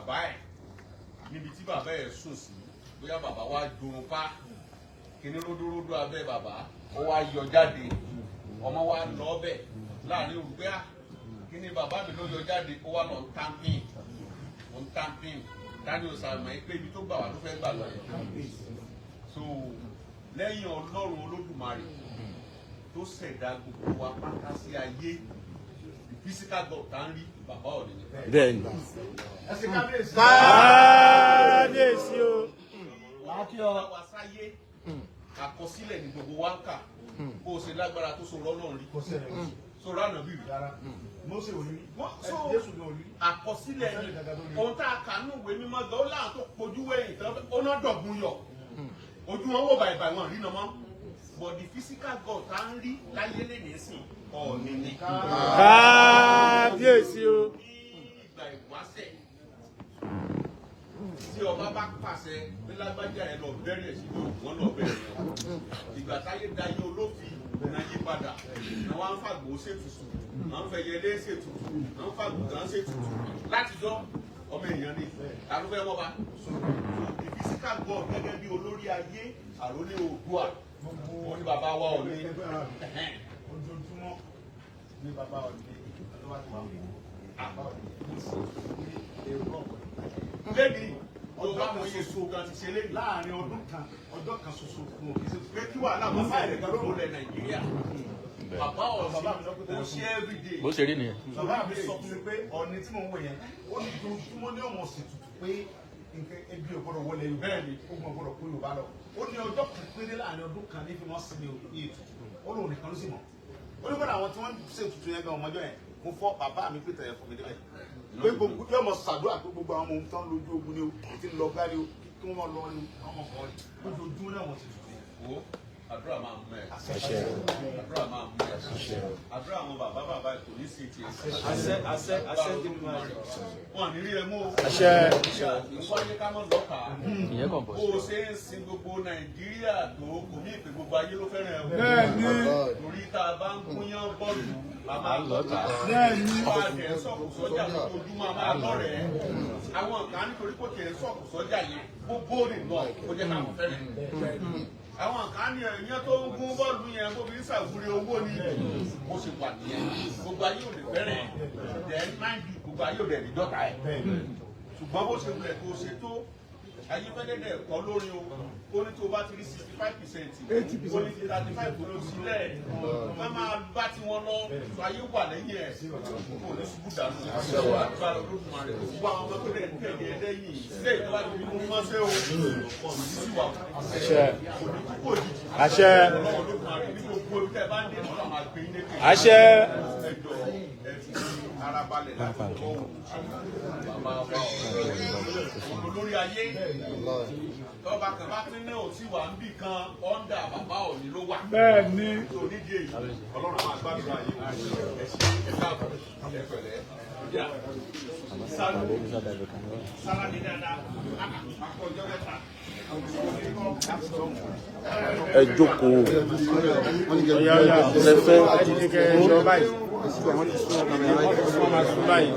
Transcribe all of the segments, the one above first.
Bàbá ẹ̀, níbi tí bàbá ẹ̀ sùn sí, bóyá bàbá wa jorun pa kíní ródóródó abẹ́ bàbá, ó wá yọ jáde. Ọmọ wa lọ bẹ̀ láàrin òru pé, "Ah, kíní bàbá mi ló yọ jáde?" Ó wá lọ ń tamping, ó ń tamping. Tani ò sàmọ̀ ẹ́ pé ibi tó gbà wá ló fẹ́ gbà lọ yẹn? So lẹ́yìn Ọlọ́run Olódùmarè tó ṣẹ̀dá gbogbo wa pátá sí ayé, the physical God tá ń rí, bàbá Ọọ̀ni ni. Bẹ́ẹ̀ni. Kábíyèsí o. Ọlọ́run wa sáyé, àkọsílẹ̀ ní gbogbo wa ń kà. Bó o ṣe lágbára tó so rọ́lọ́run rí, so ránà bí rí. Mósè ò rí. So Jésù ní orí. àkọsílẹ̀ ni ohun tá a kà nínú ìwé mímọ́ gan. Ó láwọn tó pojú wẹ̀yìn tán, ó ná dọ̀gbun yọ ojú wọn wò bàìbàì, wọn rí nàmọ́. But the physical God tá ń rí láyé lè ní sìn, Ọọ̀ni ni. Kábíyèsí o. Ní ìgbà ìwáṣẹ̀, tí ọba bá pàṣẹ pé lágbájá ẹ lọ bẹ̀rẹ̀ sí ló wọ́n lọ bẹ̀rẹ̀. Ìgbà táyé dayé olófin náà yí padà náà, wọ́n á ń fàgbọ́ ṣètùtù, à ń fẹyẹlé ṣètùtù, à ń fàgùtàn ṣètùtù. Látijọ́ ọmọ èèyàn ni, ta ló fẹ́ wọ́n bá? So the physical God gẹ́gẹ́ bí olórí ayé, àrólé Oòduà, òun ni bàbá wa Ọọ̀ni. Ojoojúmọ́ ní bàbá Ọọ̀ni tó bá ti wà wò, bàbá Ọọ̀ni ní èrò ọ̀pọ̀. Lẹ́ni tó bá mọ iye so gan ti ṣe lẹ́ni. Láàárín ọdún kan, ọjọ́ kan ṣoṣo fún òkè sí Pé kí wàhálà máa bá ẹ̀rẹ̀ ló lẹ̀ Nàìjíríà, bàbá Ọọ̀ni ó ṣe everyday. Bó ṣe rí nìyẹn. Bàbá mi sọ fún mi pé Ọọ̀ni tí mò ń wò yẹn, ó ní ojoojúmọ́ ní ọmọ sì tutù pé nǹkan ebi ò gbọ́dọ̀ wọlé Yorùbá, ogun ò gbọ́dọ̀ kó Yorùbá lọ. Ó ní ọjọ́ kan péré láàrin ọdún kan ní fi wọ́n sinmi ní ètùtù. Ó lóun nìkan ló sì mọ̀. Ó ní kọ́dà àwọn tí wọ́n ń ṣe ètùtù yẹn gan ọmọjọ́ yẹn. Mo fọ́ bàbá mi pété yẹn fún mi débẹ̀ pé gbogbo yóò mọ ṣàdúrà pé gbogbo àwọn ọmọ ohun tó ń lójú ogun ni o ti ń lọ gbárí o, kí wọ́n lọ ní ọmọ kan lójoojúmọ́ náà wọ́n ti tutù yẹn. Wo, àdúrà máa mú ẹ, àdúrà máa mú ẹ. Àdúrà àwọn bàbá bàbá kò ní sí tiẹ̀. Àṣẹ, àṣẹ, àṣẹ tí mo máa ṣe. Wọn ní rí ẹ mú o. Àṣẹ. Ìwáyé ká mọ̀ lọ́ka. Ìyẹn kàn bọ̀ Bó sí. o ṣe ń sin gbogbo Nàìjíríà tó, kò ní ìpè gbogbo ayé ló fẹ́ràn ẹ o. Torí tá a bá ń gúnyán bọ́ọ̀lù, a máa lọ́ta. Bá a dẹ̀ ń sọ̀kù sọ́jà lójoojúmọ́, a máa lọ́rẹ̀ẹ́. Àwọn kan nítorí kò tiẹ̀ ń sọ̀kù sọ́jà yẹn, kó bóòrè náà kó jẹ́ káwọn fẹ́ràn. Àwọn kan ní ẹ̀yán tó ń gún bọ́ọ̀lù yẹn kó fi ń ṣàwúrí owó ni. Bó ṣe wà nìyẹn, gbogbo ayé ò lè fẹ́ràn ẹ̀. Then mind you, gbogbo ayé ò dẹ̀ ní dọ́ta ẹ̀. Ṣùgbọ́n bó ṣe wulẹ̀ kó ṣe tó, ayéfẹ́lẹ́dẹ̀ kọ́ lórí o, ó ní tó o bá ti rí 65%, ó ní 35 tó lọ sílẹ̀, ká máa bá tiwọn lọ. Tó ayé wà lẹ́yìn ẹ̀, kò ní ṣubú dànù. Agbára Olódùmarè, gbogbo àwọn ọmọ tó dẹ̀ ń tẹ̀lé ẹ lẹ́yìn sílẹ̀ ìjọba ti fi mú mọ́ṣẹ́ o, kò ní sí wà, kò ní kú òjijì. Àṣẹ. Ọlọ́run Olódùmarè, ní gbogbo ibi tẹ́ ẹ bá ń dé, Ọlọ́run máa gbé yín lékè. Àṣẹ. Ẹ jọ̀ọ́, ẹ fi ara balẹ̀ láti gbọ́ òun bàbá wa olórí ayé. Tọ́ba kan bá tún ní òtí wà ń bì kan, under bàbá Ọọ̀ni ló wà. Bẹ́ẹ̀ni. Tó nídìí èyí, Ọlọ́run máa gbàdúrà yìí o. Ẹ ṣe, ẹ káàbọ̀, ẹ pẹ̀lẹ́. Yà sálú sára ní dáadáa, akọjọ́ mẹ́ta. Ẹ jókòó. Ọ̀yá, ọ̀yá. Ẹ fẹ́. Ẹ dìde kẹ́ ẹ lọ báyìí. Wọ́n máa sún báyìí.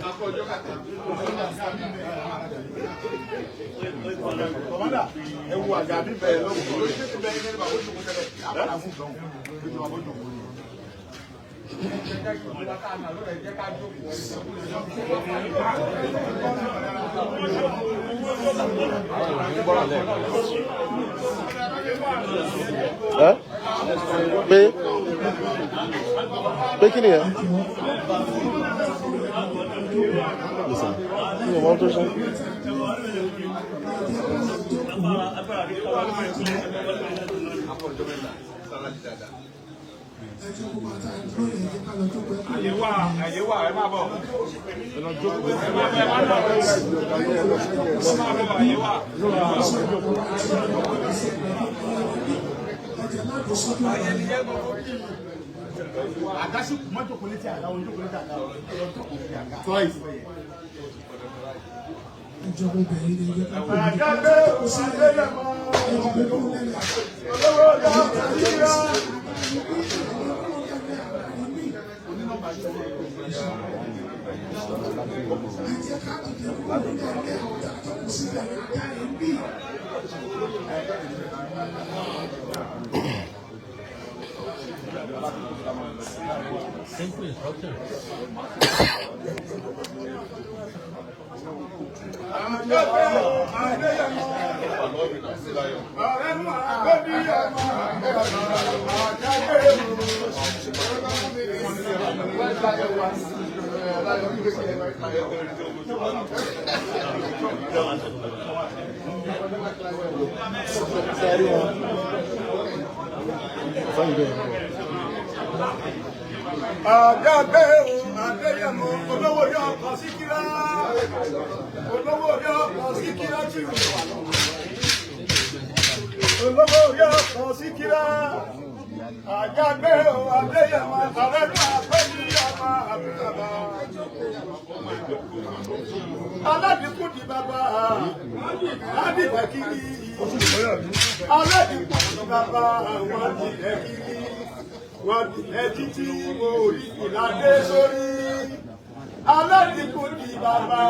Akọjọ́ mẹ́ta. Kọ̀mọ́dà, ẹ wo àga mi bẹ̀rẹ̀ lọ́wọ́ lórí tètè bẹ́ẹ̀ ní bàbá òjòkó tẹ́lẹ̀ àpàdà fún ìdánwò lójú bàbá òjòkó. Ẹ pé kí nìyẹn? Mi ò mọ ohun tó ṣe. Akọjọ́ mẹ́ta, sára ní dáadáa. Àyè wà, àyè wà, ẹ má bọ̀. Ẹ má bọ̀, ẹ má bọ̀. Ẹ má bọ̀, àyè wà. Àgásí má jókòó létí àga, òun jókòó létí àga, òun jókòó létí àga. Ìjọba obìnrin ni ẹgbẹ́ ká Àgàgbé òṣèlú ẹgbẹ́ kó lẹ́lẹ̀. Olówó ọjà Nàìjíríà. Ẹ jẹ́ ká dìde kúrò nílẹ̀ àwọn tá a jókòó síbẹ̀ ká ẹ̀ ń bì. Simple instruction. Sáré wọn. Sáyìn bẹ́ẹ̀. Àjàgbé o, Adéyẹmọ, olówó orí ọkọ̀ Síkírá, olówó orí ọkọ̀ Síkírá tù. Olówó orí ọkọ̀ Síkírá, Àjàgbé o, Adéyẹmọ, àrẹ́lú àpẹ́bí ọmọ àbúrò. Aládìkú di bàbá, aládìkú kiri. Aládìkú di bàbá, wọ́n di ẹ̀ kiri. Wọ́n di ẹ̀ títí wọn ò rí ìlàdé sórí. Aládìkú di bàbá,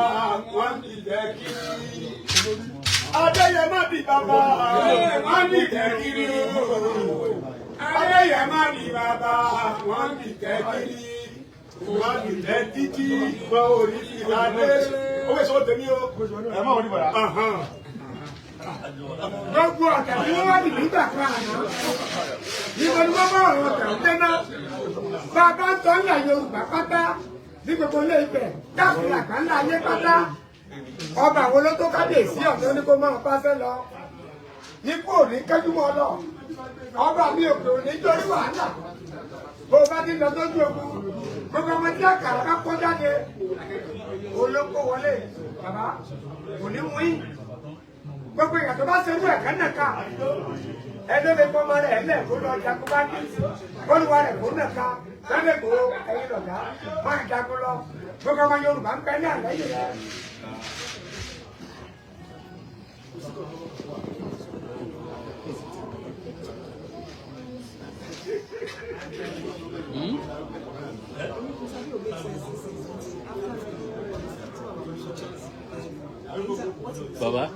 wọ́n di ẹ̀ kiri. Adéyẹmọ di bàbá, wọ́n di ẹ̀ kiri. Adéyẹmọ di bàbá, wọ́n di ẹ̀ kiri. Wọ́n di ẹ̀ títí wọn ò rí ìlàdé. Owó èso tèmi o. Ẹ má wọlé bọ̀dá. Gbogbo ọ̀tẹ̀ tí wọ́n wá dì nígbà kan àná. Ìwọ ni wọ́n bá ọ̀rọ̀ ọ̀tẹ̀ ń tẹ́ná. Bàbá ń tọ́ ńlá Yorùbá pátá ní gbogbo ilé Ifẹ̀ káàkiri àgbáńlá ayé pátá. Ọba àwọn ló tó kábíyèsí ọ̀tẹ̀ ní kó máa pàṣẹ lọ. Ikú ò ní kẹ́jú mọ́ lọ. Ọba mi ò pè ò ní torí wàhálà. Bó o bá ti lọ sójú ogun, gbogbo ọmọ tí àkàrà bá kó jáde. Olóko wọlé, bàbá, kò ní mú yín. Gbogbo ìgbà tó bá ṣerú ẹ̀ka náà ká ẹni lè fọmọ rẹ̀ ẹlẹ́ kó lọ jagun bá ní olúwa rẹ̀ kó náà ká sẹ́lẹ̀ kó ẹyin lọ̀gá máa jagun lọ gbogbo ọmọ Yorùbá ń bẹ ní àlẹ́ yìí rẹ̀. Baba.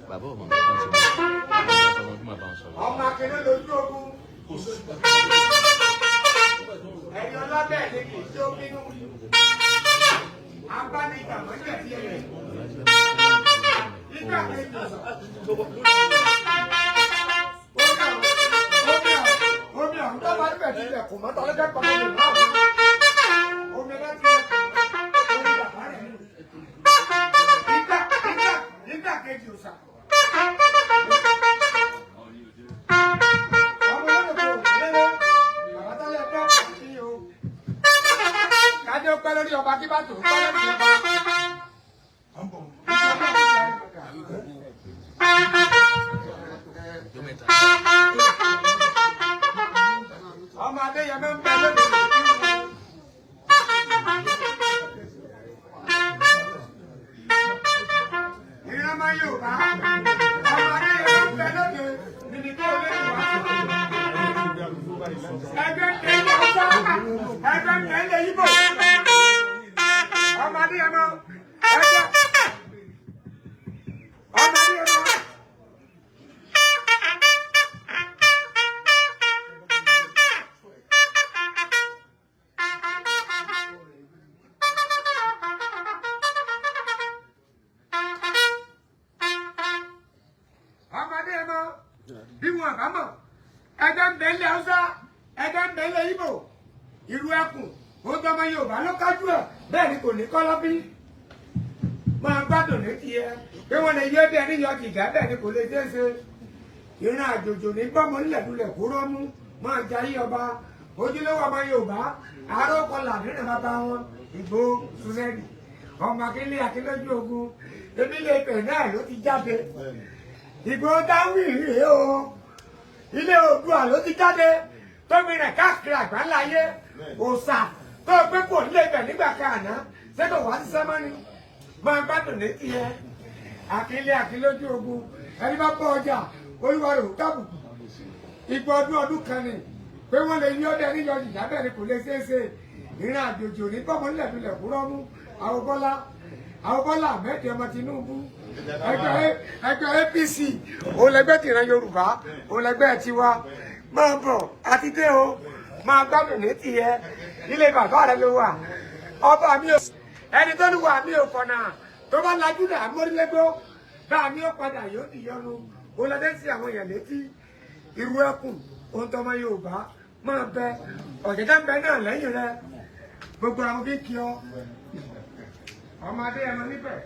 Bàbá ọmọ mi kan ṣe mọ ọmọ bá ń sọ̀rọ̀. Ọmọ akíní lójú ogun. Ẹni ọlọ́bẹ̀ ni kì í tó bínú. Abánigbà mọ́jẹ̀ tí ẹ rẹ̀. Nígbà kejì. Omi ọ̀hún tó bá níbẹ̀ tilẹ̀ kò mọ́tò ọlọ́jọ́ kan ló lè wá. Omi ọlọ́ tilẹ̀ kò mọ́ omi bàbá rẹ̀. Nígbà kejì òòṣà. Ọmọ olódò kò lélẹ̀, bàbá tọ́lẹ̀ dá sí o. Kádé ó pẹ́ lórí ọba kí bá tòun pẹ́ lórí ọba. Ọmọ Adéyẹmọ ń bẹ lórí ìlú. Ìran máa Yorùbá. Ọmọ Adéyẹmọ ń bẹ lóde níbi tó lé ìwà. Ẹgbẹ́ ń tẹ̀lé Hausa, ẹgbẹ́ ń tẹ̀lé Ìgbò. Ọmọ Adéyẹmọ, ẹgbẹ́. Ọmọ Adéyẹmọ. Ọmọdé ẹ mọ bí wọn bá mọ, ẹgbẹ́ ń bẹ ilẹ̀ Haúsá, ẹgbẹ́ ń bẹ ilẹ̀ Ìgbò, ìlú ẹkùn ó tọmọ Yorùbá ló kájú ẹ, bẹ́ẹ̀ ni kò ní kọ́lọ́bí. Máa gbádùn ní tiẹ̀ pé wọ́n lè yé bí ẹni yọ jìgá, bẹ́ẹ̀ ni kò lè ṣeé ṣe. Ìran àjòjò ní gbọ́mọ nílẹ̀dúlẹ̀ kó rọ́mú máa jayé ọba ojúlówó ọmọ Yorùbá àárọ̀ kọlà nínú bàbá wọn Ìgbò Súnẹ́rì ọmọ akílé akílójú ogun ebílẹ̀ Ifẹ̀ náà ló ti jáde. Ìgbò dáwì rèé o, ilé Oòduà ló ti jáde tómi rẹ̀ káàkiri àgbáńláyé. Òòṣà tó gbé kò nílé ibẹ̀ nígbà kan àná sẹ́kọ̀ wá sí sẹ́mọ́ni máa gbádùn ní tiẹ̀. Akílé akílójú ogun ẹni bá bọ́ ọjà olúwa rẹ̀ ò kábùkù. Ìgbà ọdún ọdún kan ni pé wọ́n lè yí ọdẹ níyọ jìjà, bẹ́ẹ̀ ni kò lè ṣeé ṣe. Ìran àjòjì òní bọ́mọ nílẹ̀ nílẹ̀ kúrọ́ mú. Àwọn Bọ́lá Ahmed ọmọ Tinubu, ẹgbẹ́ APC òun lẹgbẹ́ tìran Yorùbá, òun lẹgbẹ́ tiwa. Máa bọ̀ àti dé o, máa gbádùn ní tiẹ̀. Ilé bàbá rẹ ló wà. Ọba mi ò ẹni tó ní wà mí ò fọ̀nà tó bá lajú dà mórílẹ́gbó bá mi ò padà yóò dìyọnu. Òun lọdẹ sí àwọn èèyàn létí irú ẹkùn ohun tọmọ Yorùbá máa bẹ ọ̀jẹ̀dá ń bẹ náà lẹ́yìn rẹ. Gbogbo àwọn bí kí ọ ọmọdé ẹmọ níbẹ̀.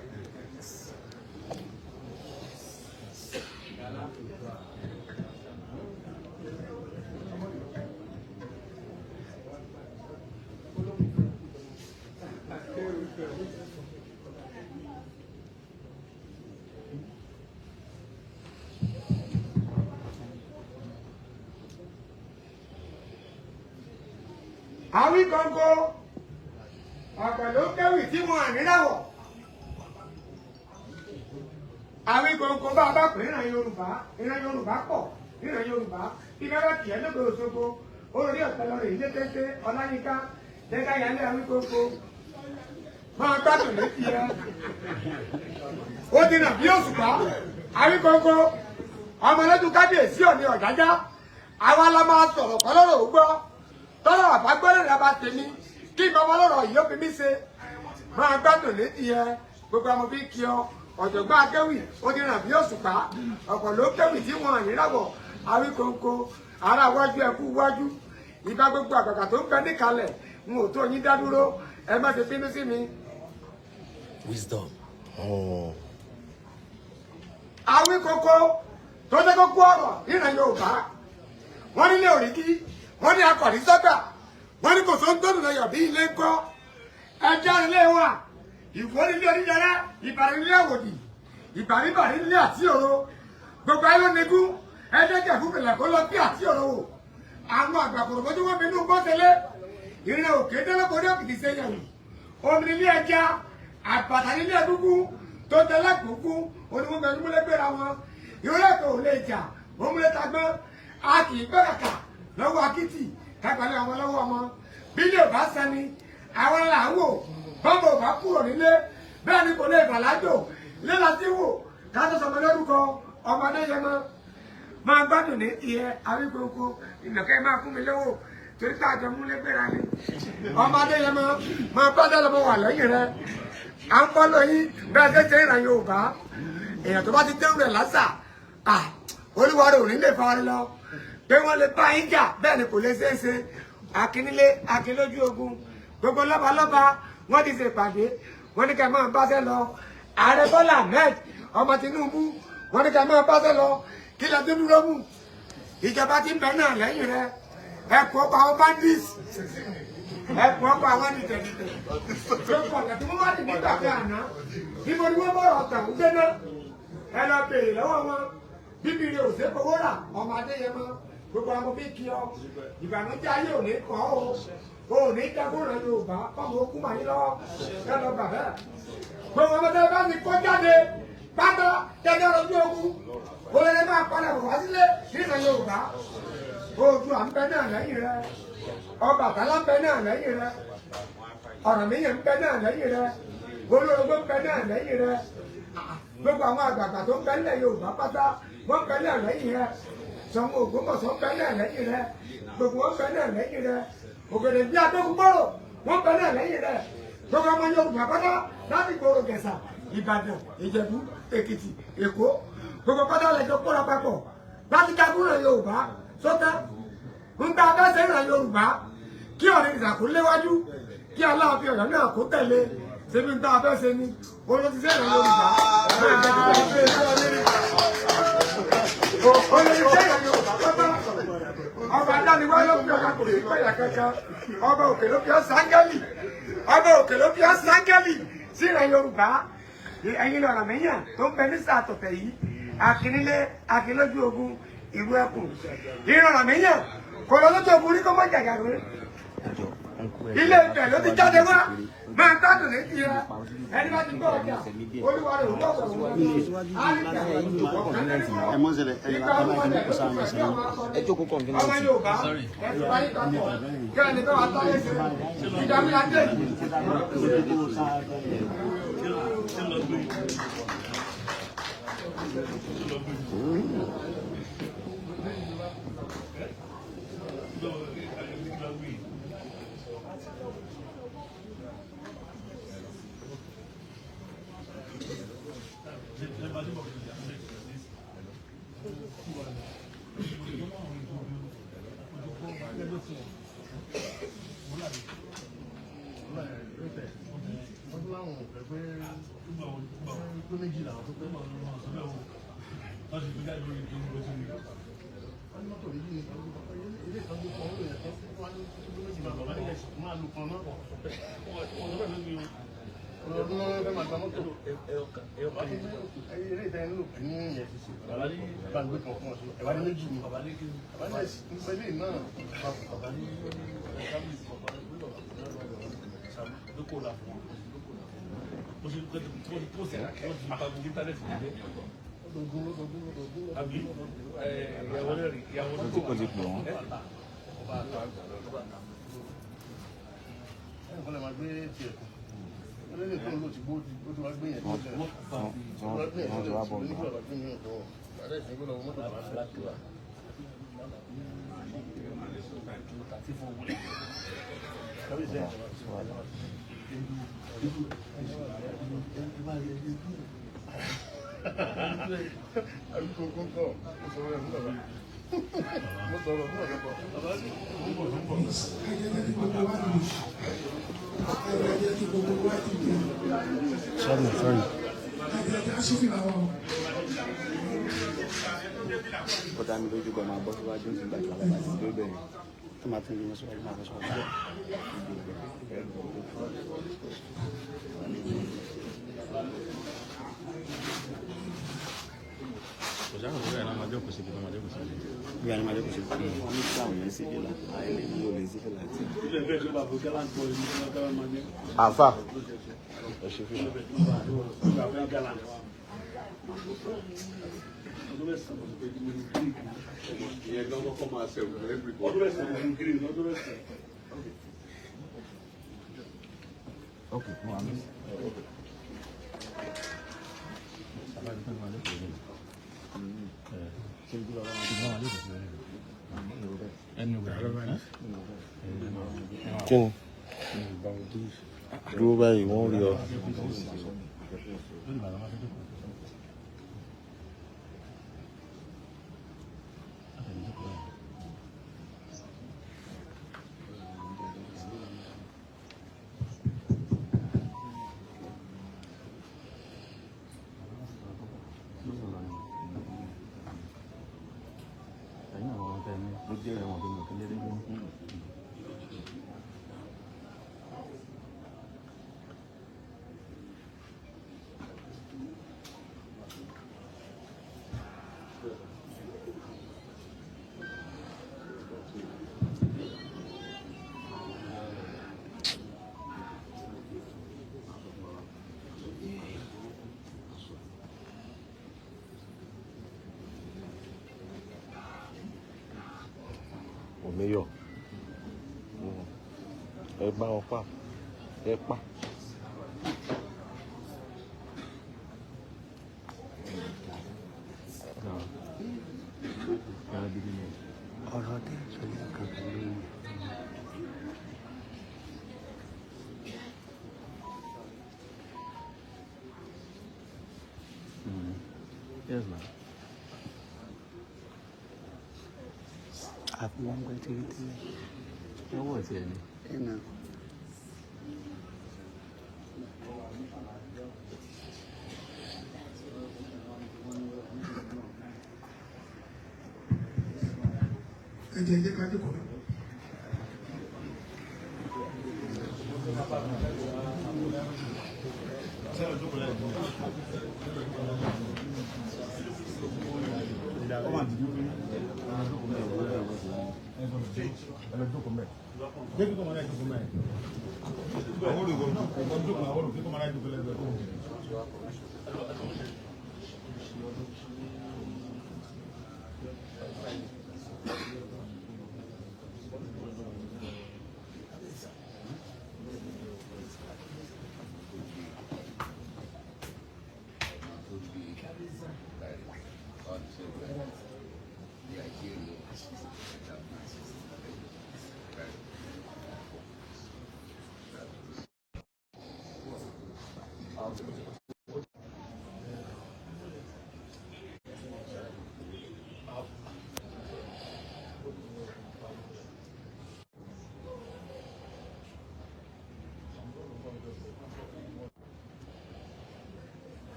Àwí kọ̀ǹkọ̀ ọ̀pẹ̀ ló kéwì tí wọn àníláwọ̀. Àwí kọ̀ǹkọ̀ bá a bá pè é ìran Yorùbá, ìran Yorùbá pọ̀, ìran Yorùbá bí bá bá tiẹ̀ lóko Òṣogbo orí ọ̀pẹ lọ́rọ̀ ilé téńté Ọláyínká jẹ́ká yálé. Àwí kọ̀ǹkọ̀ máa gbádùn létí ẹ. Ó ti nà bí òṣùpá. Àwí kọ̀ǹkọ̀ ọmọ lójú kábíyèsí òní ọ̀jájá. Àwa la máa sọ̀rọ̀ kọ́lọ́rọ̀ ò gbọ́ tọ́lá àbágbọ́lẹ̀ rẹ̀ bá tèmi kí bàbá lọ́rọ̀ yìí ó fi mí ṣe. Máa gbádùn létí ẹ. Gbogbo àwọn bí kí ọ ọ̀jọ̀gbọ́n akéwì ó ti ràn bí òṣùpá. Ọ̀pọ̀ ló kéwì tí wọn àníláwọ̀. Àwíkòǹkò ara wájú ẹkú wájú ìbá gbogbo àgbàgbà tó ń bẹ níkàlẹ̀ n ò tó yín dá dúró, ẹ má ṣe bínú sí mi. Wisdom. Àwíkòǹkò tó jẹ́ kókó ọ̀rọ̀ níran Yorùbá, wọ́n nílé òrìkí, wọ́n ní akọ̀rí sọ́gbà. Wọ́n ní kò sọ ń tọ́nù lọ́yọ̀ bí ilé ń kọ́. Ẹja ilé wa, ìwọ nílé onídàrá, ìbàrí nílé àwòdì, ìbàríbàrí nílé àti òro. Gbogbo ayé ló negún, ẹ̀ẹ́dẹ́gbẹ̀ fún ìpìlẹ̀ kó lọ bí àti òro wò. Àwọn àgbàkòrò bójú wọn bínú bọ́sẹ̀lẹ̀. Ìrìn òkè délẹ́kọ̀ọ́ ní òkìtì ṣe yẹ̀wò. Omi nílé ẹja, àbàtà nílé ẹgúngún, tó tẹlẹ kúkú, onímọ̀gbẹ́ múlẹ̀ gbéra wọn. Ìrọ̀lẹ́ kò lè jà, òmùlẹ̀ tagbọ́n, a kì í gbọ́ kàkà lọ́wọ́ akitì, kápẹ́lẹ́ ọmọ lọ́wọ́ ọmọ. Bí ilé ò bá sani, àwọn là ń wò, bọ́mọ ò bá kúrò nílé, bẹ́ẹ̀ ni kò lè bàlájò, ilé la ti wò, ká tó sọmọ lórúkọ, ọmọdé yẹn mọ́. Máa gbádùn ní tiẹ̀ Awíkonko, ìnàkẹ́ máa fún mi lówó, torí pé àjọ múlẹ̀ gbéra ni. Ọmọdé yẹn mọ́, máa bá dá lọ́mọ wà lẹ́yìn rẹ̀. À ń fọ́ lóyún, bẹ́ẹ̀ ṣe ṣe ìràn Yorùbá. Èèyàn tó bá ti dẹ́rù rẹ̀ lásà, olúwa rẹ̀ ò ní lè fari lọ. Pé wọ́n lè bá yín jà, bẹ́ẹ̀ ni kò lè ṣeé ṣe. Akínílé, akínlójú ogun, gbogbo lọ́balọ́ba, wọ́n ti ṣèpàdé, wọ́n ní ká máa báṣẹ́ lọ. Ààrẹ Bọ́lá Ahmed, ọmọ Tinubu, wọ́n ní ká máa báṣẹ́ lọ. Kí lẹ tó dúró mú? Ìjọba ti ń bẹ náà lẹ́yìn rẹ̀. Ẹkùn ọkọ̀ àwọn bandits, ẹkùn ọkọ̀ àwọn dìtẹ̀dìtẹ̀. Gbogbo ọ̀tẹ̀ tí wọ́n wá ní nígbà kan àná, níbo ni wọ́n bọ̀rọ̀ ọ̀tẹ̀ ń gbé náà? Ẹ lọ béèrè lọ́wọ́ wọn. Bíbí rẹ̀ ò ṣe fowó rà, ọmọ Adéyẹmọ, gbogbo àwọn bí kí ọ. Ìbànújẹ́ ayé ò ní kọ́ o. O ò ní jagunra Yorùbá, kọ́mọ okú màá yín lọ́wọ́. Ẹ lọ bà bẹ́ẹ̀. Gbogbo ọmọdé bá ti kọ́ jáde, pátá tẹ́lẹ̀ ọdún ogun. Olórí máa padà bọ̀ wá sílé nínú Yorùbá. Oòduà ń bẹ náà lẹ́yìn rẹ̀. Ọbàtálá ń bẹ náà lẹ́yìn rẹ̀. Ọ̀rànmíyàn ń bẹ náà lẹ́yìn rẹ̀. Olórogbo ń bẹ náà lẹ́yìn rẹ̀. Gbogbo àwọn àgbààgbà tó ń bẹ nílẹ̀ Yorùbá pátá, wọ́n ń bẹ náà lẹ́yìn rẹ̀. Ṣọ̀ún Ògbómọ̀ṣọ́ ń bẹ náà lẹ́yìn rẹ̀. Gbogbo wọn ń bẹ náà lẹ́yìn rẹ̀. Ògèdè bí Adógúngbòrò, wọ́n ń bẹ náà lẹ́yìn rẹ̀. Gbogbo ọmọ Yorùbá pátá láti gbòòrò Gẹ̀ṣà, Ìbàdàn, Ìjẹ̀bú, Èkìtì, Èkó. Gbogbo pátá lẹ́jọ́ kóra papọ̀ láti jagunra Yorùbá sọ́tẹ́. Ń bá a bá ṣe ìran Yorùbá kí ọ̀rẹ́ ìsàkó léwájú, kí Aláàfin Ọ̀yọ́ náà kó tẹ̀lé. Ṣebí ń tá a fẹ́ ṣe ni olóṣìṣẹ́ ìran Yorùbá. Olóṣìṣẹ́ ìran Yorùbá pátá. Ọba adániwá ló fi ọ̀gá kò sí pẹ̀yà kankan. Ọba òkè ló fi ọ́ sáńgẹ́lì. Ọba òkè ló fi ọ́ sáńgẹ́lì sí ìran Yorùbá. Ẹ̀yin lọ̀rọ̀ mẹ́yàn tó ń bẹ ní sàtọ̀tẹ̀ yìí. Akínílé, akínlójú ogun, ìlú ẹkùn. Ìrọ̀rọ̀ mẹ́yàn kò lọ lójú ogun rí kó mọ́ jàjà rẹ̀. Ilé Ifẹ̀ ló ti jáde wá. Máa gbádùn ní tiẹ̀. Ẹni bá ti gbọ́ ọjà, olúwa rẹ̀ ò gbọ́ ọ̀rọ̀ wọn. Ẹ jókòó convenient. Ọmọ Yorùbá, ẹ ti wáyé papọ̀. Kí ẹni bá wa táyé ṣe. Ìdààmú adé yìí. Kò ti pè wọ́n. Wọ́n ti wá bọ̀ gbà. Sorry, sorry. Ó dá mi lójú gan máa bọ́ síwájú nígbà tí bàbá ti dé bẹ̀rẹ̀. Tó máa tún ní síwájú, máa bọ́ síwájú. Kò sáà kò bẹ́ẹ̀ náà máa jókòó síbi tó máa jókòó síbi. Bí wàá ní máa jókòó sí. Wọ́n ní káwọn yẹn sí fìlà, àìlè ní olè sí fìlà tí. Àfà ẹ ṣe fìlà. Ìyẹn gan kọ́kọ́ máa ṣẹ̀wù everybody. Bàbá ibi tó máa jókòó sí. Ibi tó máa jókòó sí. Ẹnu rẹ̀. Kí ni dúró báyìí, wọ́n rí ọ. Ẹ̀yin àwọn ọmọ tẹ ní ló jẹ́ ẹ̀wọ̀n tó mọ̀ tó lé dé. Òmíyọ, ẹ bá wọn pa, ẹ pa. Ọ̀rọ̀ tẹ́ sọ ní kankan lóyún. Yes, ma'am. Àfi wọn gbẹ tẹ́lẹ̀ tẹ́lẹ̀. Ọwọ́ ti ẹ̀ ni. Ẹ̀ nà. Ẹ jẹ́ ẹ jẹ́ ká jókòó.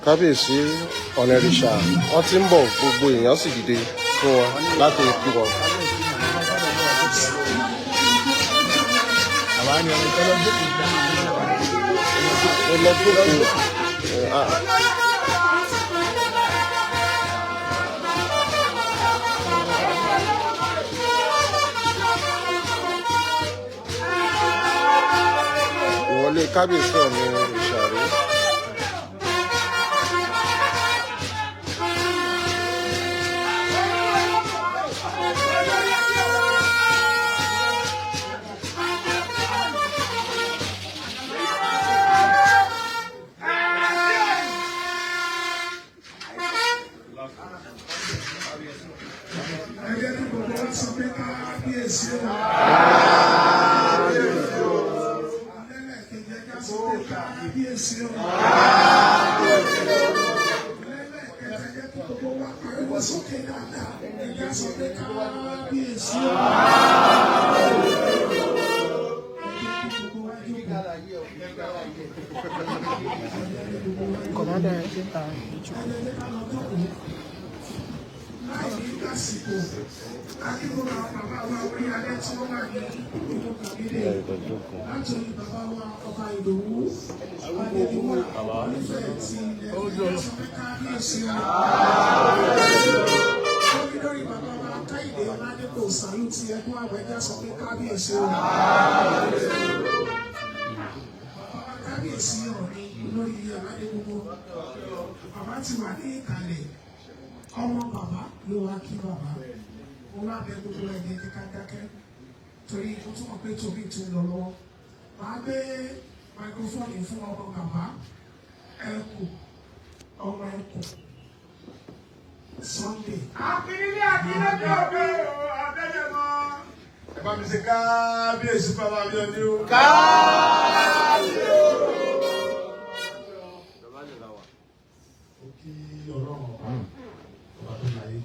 Kábíyèsí Ọ̀nẹ̀rìṣà, wọ́n ti ń bọ̀. Gbogbo èèyàn sì dìde fún wọn láti kí wọn. Ẹ lọ jókòó. Ẹ, ah. Ìwọlé kábíyèsí Ọ̀nẹ̀rìṣà rèé. Kábíyèsí o. Lẹ́lẹ́kẹta, jẹ́ kí gbogbo wa pariwo sókè dáadáa. Ẹ̀yà sọ pé kábíyèsí o. Ẹ jẹ́ kí gbogbo wa jókòó. Commander ẹ ta Ẹlẹ́dẹ́ ká lọ jókòó. Láì ní lásìkò, akíkúra bàbá wa orí alẹ́ tí wọ́n wà ní inú kàbílẹ̀. Láti orí bàbá wa ọba Ìdòwú, Adédiwúrà, onífẹ̀ẹ́ ti ilẹ̀ Ifẹ̀ sọ pé kábíyèsí o. Lórí lórí bàbá wa Káyìdé Ọládépò Sàlùtì ẹkún àgbẹ̀já sọ pé kábíyèsí o. Bàbá wa kábíyèsí Ọọ̀ni lórí aládé gbogbo. Bàbá ti wà ní ìkàlẹ̀. Ọmọ bàbá ló wá kí bàbá. Mo wá bẹ gbogbo ẹ̀yẹ ní ká dákẹ́. Torí mo tún mọ̀ pé tòmí tún lọ lọ́wọ́. Màá gbé máikrófóònù fún ọmọ bàbá ẹkù ọmọ ẹkù Sunday. Akínílé akílẹ́jọ́ òbí abẹ́yẹmọ. Ẹ bá mi ṣe kábíyèsí bàbá mi ọdún o. Ó kí Ọlọ́run ọba, ọba tó láyé,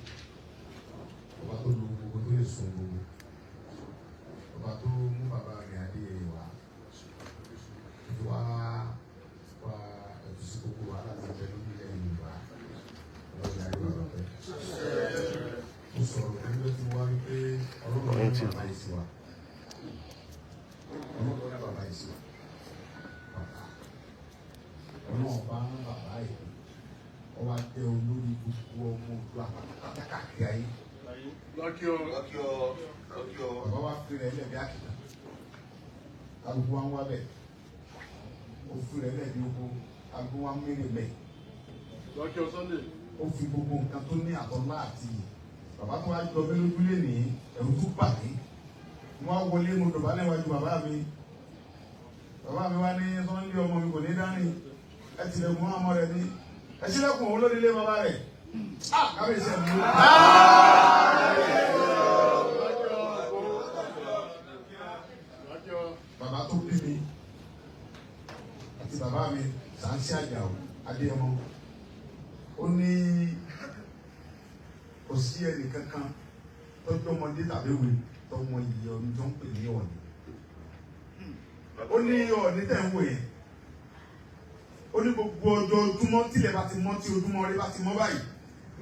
ọba tó lu gbogbo tó lè sùn gbogbo, ọba tó mú bàbá rẹ̀ Adéyẹyè wá, tó wá wá ẹ̀tù sí gbogbo wàhálà tó bẹ lórí ilẹ̀ Yorùbá, ọba ìyá rẹ̀ bàbá pẹ́. Mo sọ̀rọ̀ nígbà tí mo wá wípé Ọlọ́run ló ní bàbá yìí sí wa. Ọlọ́run ló ní bàbá yìí sí wa. Bàbá. Ọlọ́run bá ń bàbá yìí. Ó wá jẹ́ olórí gbogbo ọmọ Oòduà pátápátá káàkiri ayé. Bàbá wa fi rẹ̀ lẹ̀ bí àkìtàn. Kálukú wa ń wá bẹ̀. Ó fi rẹ̀ lẹ̀ bí oko. Kálukú wa ń mérè bẹ̀. Ó fi gbogbo nǹkan tó ní àtọ́lá àti iyì. Bàbá tó wá jọ mí lójú lé ní ẹ̀rù tó bà mí. Mo wá wọlé, mo dọ̀bálẹ̀ wájú bàbá mi. Bàbá mi wá ní Sunday ọmọ mi kò ní dání. Ẹ tilẹ̀kùn ọmọ rẹ̀ ní. Ẹ sílẹ̀kùn òun lórí ilé bàbá rẹ̀. Kábíyèsí ẹ̀ mú. Bàbá tó bí mi àti bàbá mi Sàǹsì Àjàó Adéyẹmọ. Ó ní kò sí ẹnì kankan tọ́jú ọmọdé tàbí ìwé tọmọ ìyẹ ọdún tó ń pè ní Ọọ̀ni. Ó ní Ọọ̀ni tẹ̀ ń wò yẹn. Ó ní gbogbo ọjọ́ ojúmọ́ tílẹ̀ bá ti mọ́ tí ojúmọ́ rí bá ti mọ́ báyìí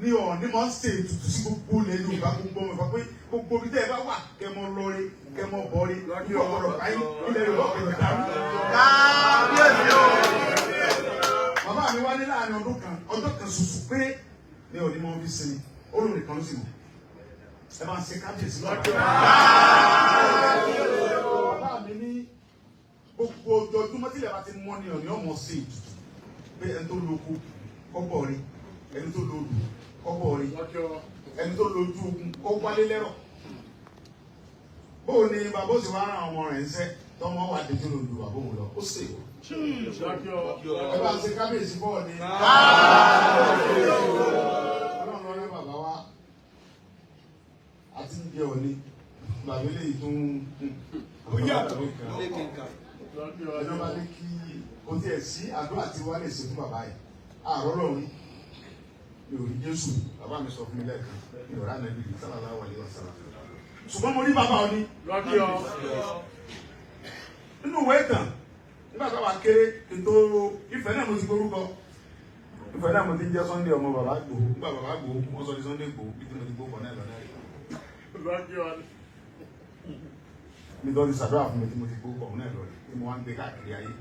ní Ọọ̀ni máa ń ṣe ètùtù sí gbogbo ilẹ̀ Yorùbá, gbogbo ọmọ ìfà pé gbogbo ibi tẹ́ ẹ bá wà kẹ́ mọ́ lọ́rí kẹ́ mọ́ bọ́rí ní ọ̀gbọ̀dọ̀ báyìí ilẹ̀ Yorùbá ọ̀gbọ̀dọ̀ dàrú. Bàbá mi wá ní láàrin ọdún kan, ọjọ́ kan ṣoṣo péré ní Ọọ̀ni máa ń fi sinmi, ó lóun nìkan ló sì mọ̀. Ẹ máa ń ṣe kábíyèsí lọ́dọ̀. Bàbá mi ní gbogbo ojoojúmọ́ tílẹ̀ bá ti mọ́ ní Ọọ̀ni ọmọ sí ètùtù pé ẹni tó lóko kọ́bọ̀ rí, ẹni tó lòlù kọ́bọ̀ rí, ẹni tó lójú ogun kó wálé lẹ́rọ̀. Bóò ni bàbá òsì wá rán ọmọ rẹ̀ ń sẹ́ tọmọ wà dé tó lòlù bàbá òun lọ, ó sì wọ̀. Ẹ bá ṣe kábíyèsí bọ́ọ̀ ni. Ọlọ́run ló rán bàbá wa àti ń jẹ Ọọ̀ni bàbá eléyìí tó ń ìjọba ní kí o tiẹ̀ sí àdúrà tí wàá lè ṣe fún bàbá yìí. Àárọ̀ lọ́run mi ò rí Jésù, bàbá mi sọ fún mi lẹ́ẹ̀kan, mi ò rà nàbí sallallahu alaihi wasallam. Ṣùgbọ́n mo rí bàbá Ọọ̀ni nínú ìwé ìtàn nígbà táwa kéré ètò Ifẹ̀ náà mo ti gbórúkọ. Ifẹ̀ náà mo ti ń jẹ́ Sunday ọmọ bàbá Ìgbòho. Nígbà bàbá Ìgbòho kú, wọ́n sọ ní Sunday Ìgbòho bí tí mo ti gbórúkọ náà lọ náà rí. Mi tó ti ṣàdúrà fún mi tí mo ti gbórúkọ náà lọ rí tí mo wá ń gbé káàkiri ayé.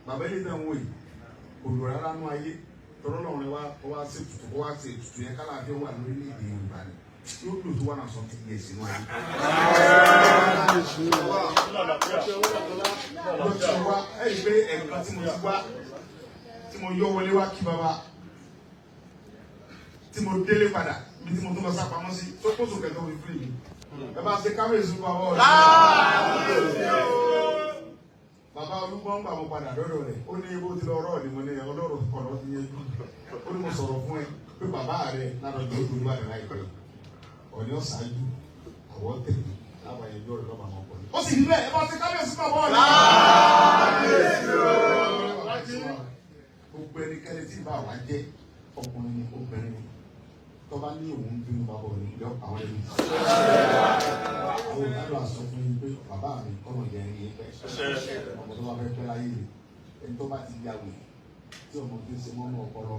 Bàbá ilé náà ń wò yìí kò lò rárá nú ayé tọ́lọ́ lọ́run rẹ wá sí ètùtù wá sí ètùtù yẹn kálàáfíà wà lórílẹ̀-èdè Yorùbá ni yóò lò tó wà náà sọ ti yẹ sínú ayé. Ló ti wá ẹ rí i pé ẹ̀ẹ̀kan tí mo ti wá tí mo yọ wọlé wá kí bàbá tí mo délé padà bí tí mo tún lọ sá pamọ́ sí tó kóso kẹtọ́ fi fún mi. Ẹ bá ṣe kábíyèsí fún bàbá ọ̀rẹ́. Bàbá Olúgbọ́n gbà mo padà lọ́dọ̀ rẹ̀, ó ní bó ti lọ ọ̀rọ̀ ni mo ní ọlọ́rọ̀ ọ̀rọ̀ ti yẹn ó ní mo sọ̀rọ̀ fún ẹ pé bàbá rẹ̀ ládọjọ́ ó dùn bàrẹ̀ láìpẹ́ Ọọ̀ni ọ̀ṣáájú àwọ̀ tẹ̀lé láwọn ẹjọ́ rẹ̀ lọ́ba àwọn ọkọ̀ ni. Ó sì rí bẹ́ẹ̀, ẹ bá ṣe kábíyèsí bàbá ọ̀rẹ́. Gbogbo ẹnikẹ́ni tí ìbá wa jẹ́ ọkùnrin ni obìnrin ni tó bá ní òun bínú bàbá òní yọ àwọn ẹni. Àwọn ìdádò àsọ fún yín pé bàbá mi kọ́nà jẹ́ ẹni yín pẹ́. Ọmọ tó bá fẹ́ pẹ́ láyé mi, ẹni tó bá ti ya wèrè tí ọmọ tó ń ṣe mọ́nú ọpọlọ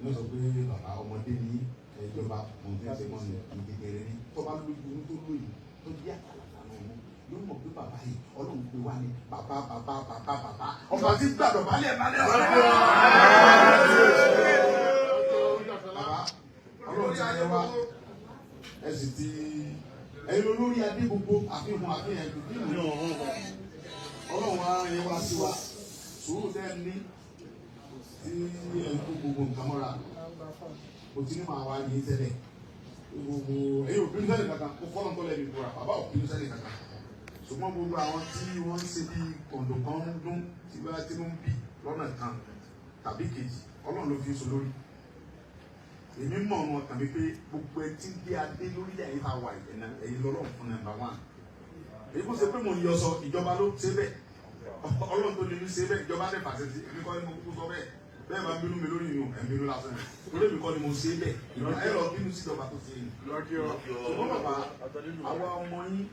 ní ó sọ pé bàbá ọmọdé ní ìjọba ọmọ tó ń ṣe mọ́nú ìkékeré ní tó bá lójú inú tó lóyún tó jẹ́ àkàlàkà náà mú yóò mọ̀ pé bàbá yìí Ọlọ́run pé wá ní bàbá bàbá bàbá bàbá ọba tí gbàdọ̀ balẹ̀ balẹ̀ ọ̀rẹ́. Bàbá Ọlọ́run ti yẹ wá ẹ sì ti ẹ̀yin olórí adé gbogbo àfihàn àfihàn ìlú Ọlọ́run á yẹ wá sí wa sùúrù tẹ́ ẹ ní tí ẹ ń kó gbogbo nǹkan mọ́ra kò tí ní máa wá ní tẹ́lẹ̀ gbogbo ẹ̀yin òbínú sẹ́lẹ̀ kankan kó fọ́nà tọ́lẹ̀ mi búra bàbá òbínú sẹ́lẹ̀ kankan ṣùgbọ́n gbogbo àwọn tí wọ́n ń ṣe bí kọ̀ǹdọ̀ kan ń dún tí bá tí ń bí lọ́nà kan tàbí kejì Ọlọ́run ló fi ń so lórí. Èmi mọ̀ ọ́n tàbí pé gbogbo ẹ tí ń gbé adé lórílẹ̀ ayé ta wà ẹ̀yin lọ́lọ́run fún nọ́mbà wán. Èyí kò ṣe pé mò ń yọ sọ ìjọba ló ṣe bẹ́ẹ̀ Ọlọ́run tó lè ní ṣe bẹ́ẹ̀ ìjọba dẹ̀ fàṣẹ sí èmi kọ́ ni mo kúkú sọ bẹ́ẹ̀ bẹ́ẹ̀ bá bínú mi lórí ìyún ẹ̀mí ló lásán ni torí èmi kọ́ ni mo ṣe bẹ́ẹ̀ ẹ lọ bínú sí ìjọba tó ṣe yìí. Ṣùgbọ́n bàbá àwa ọmọ yín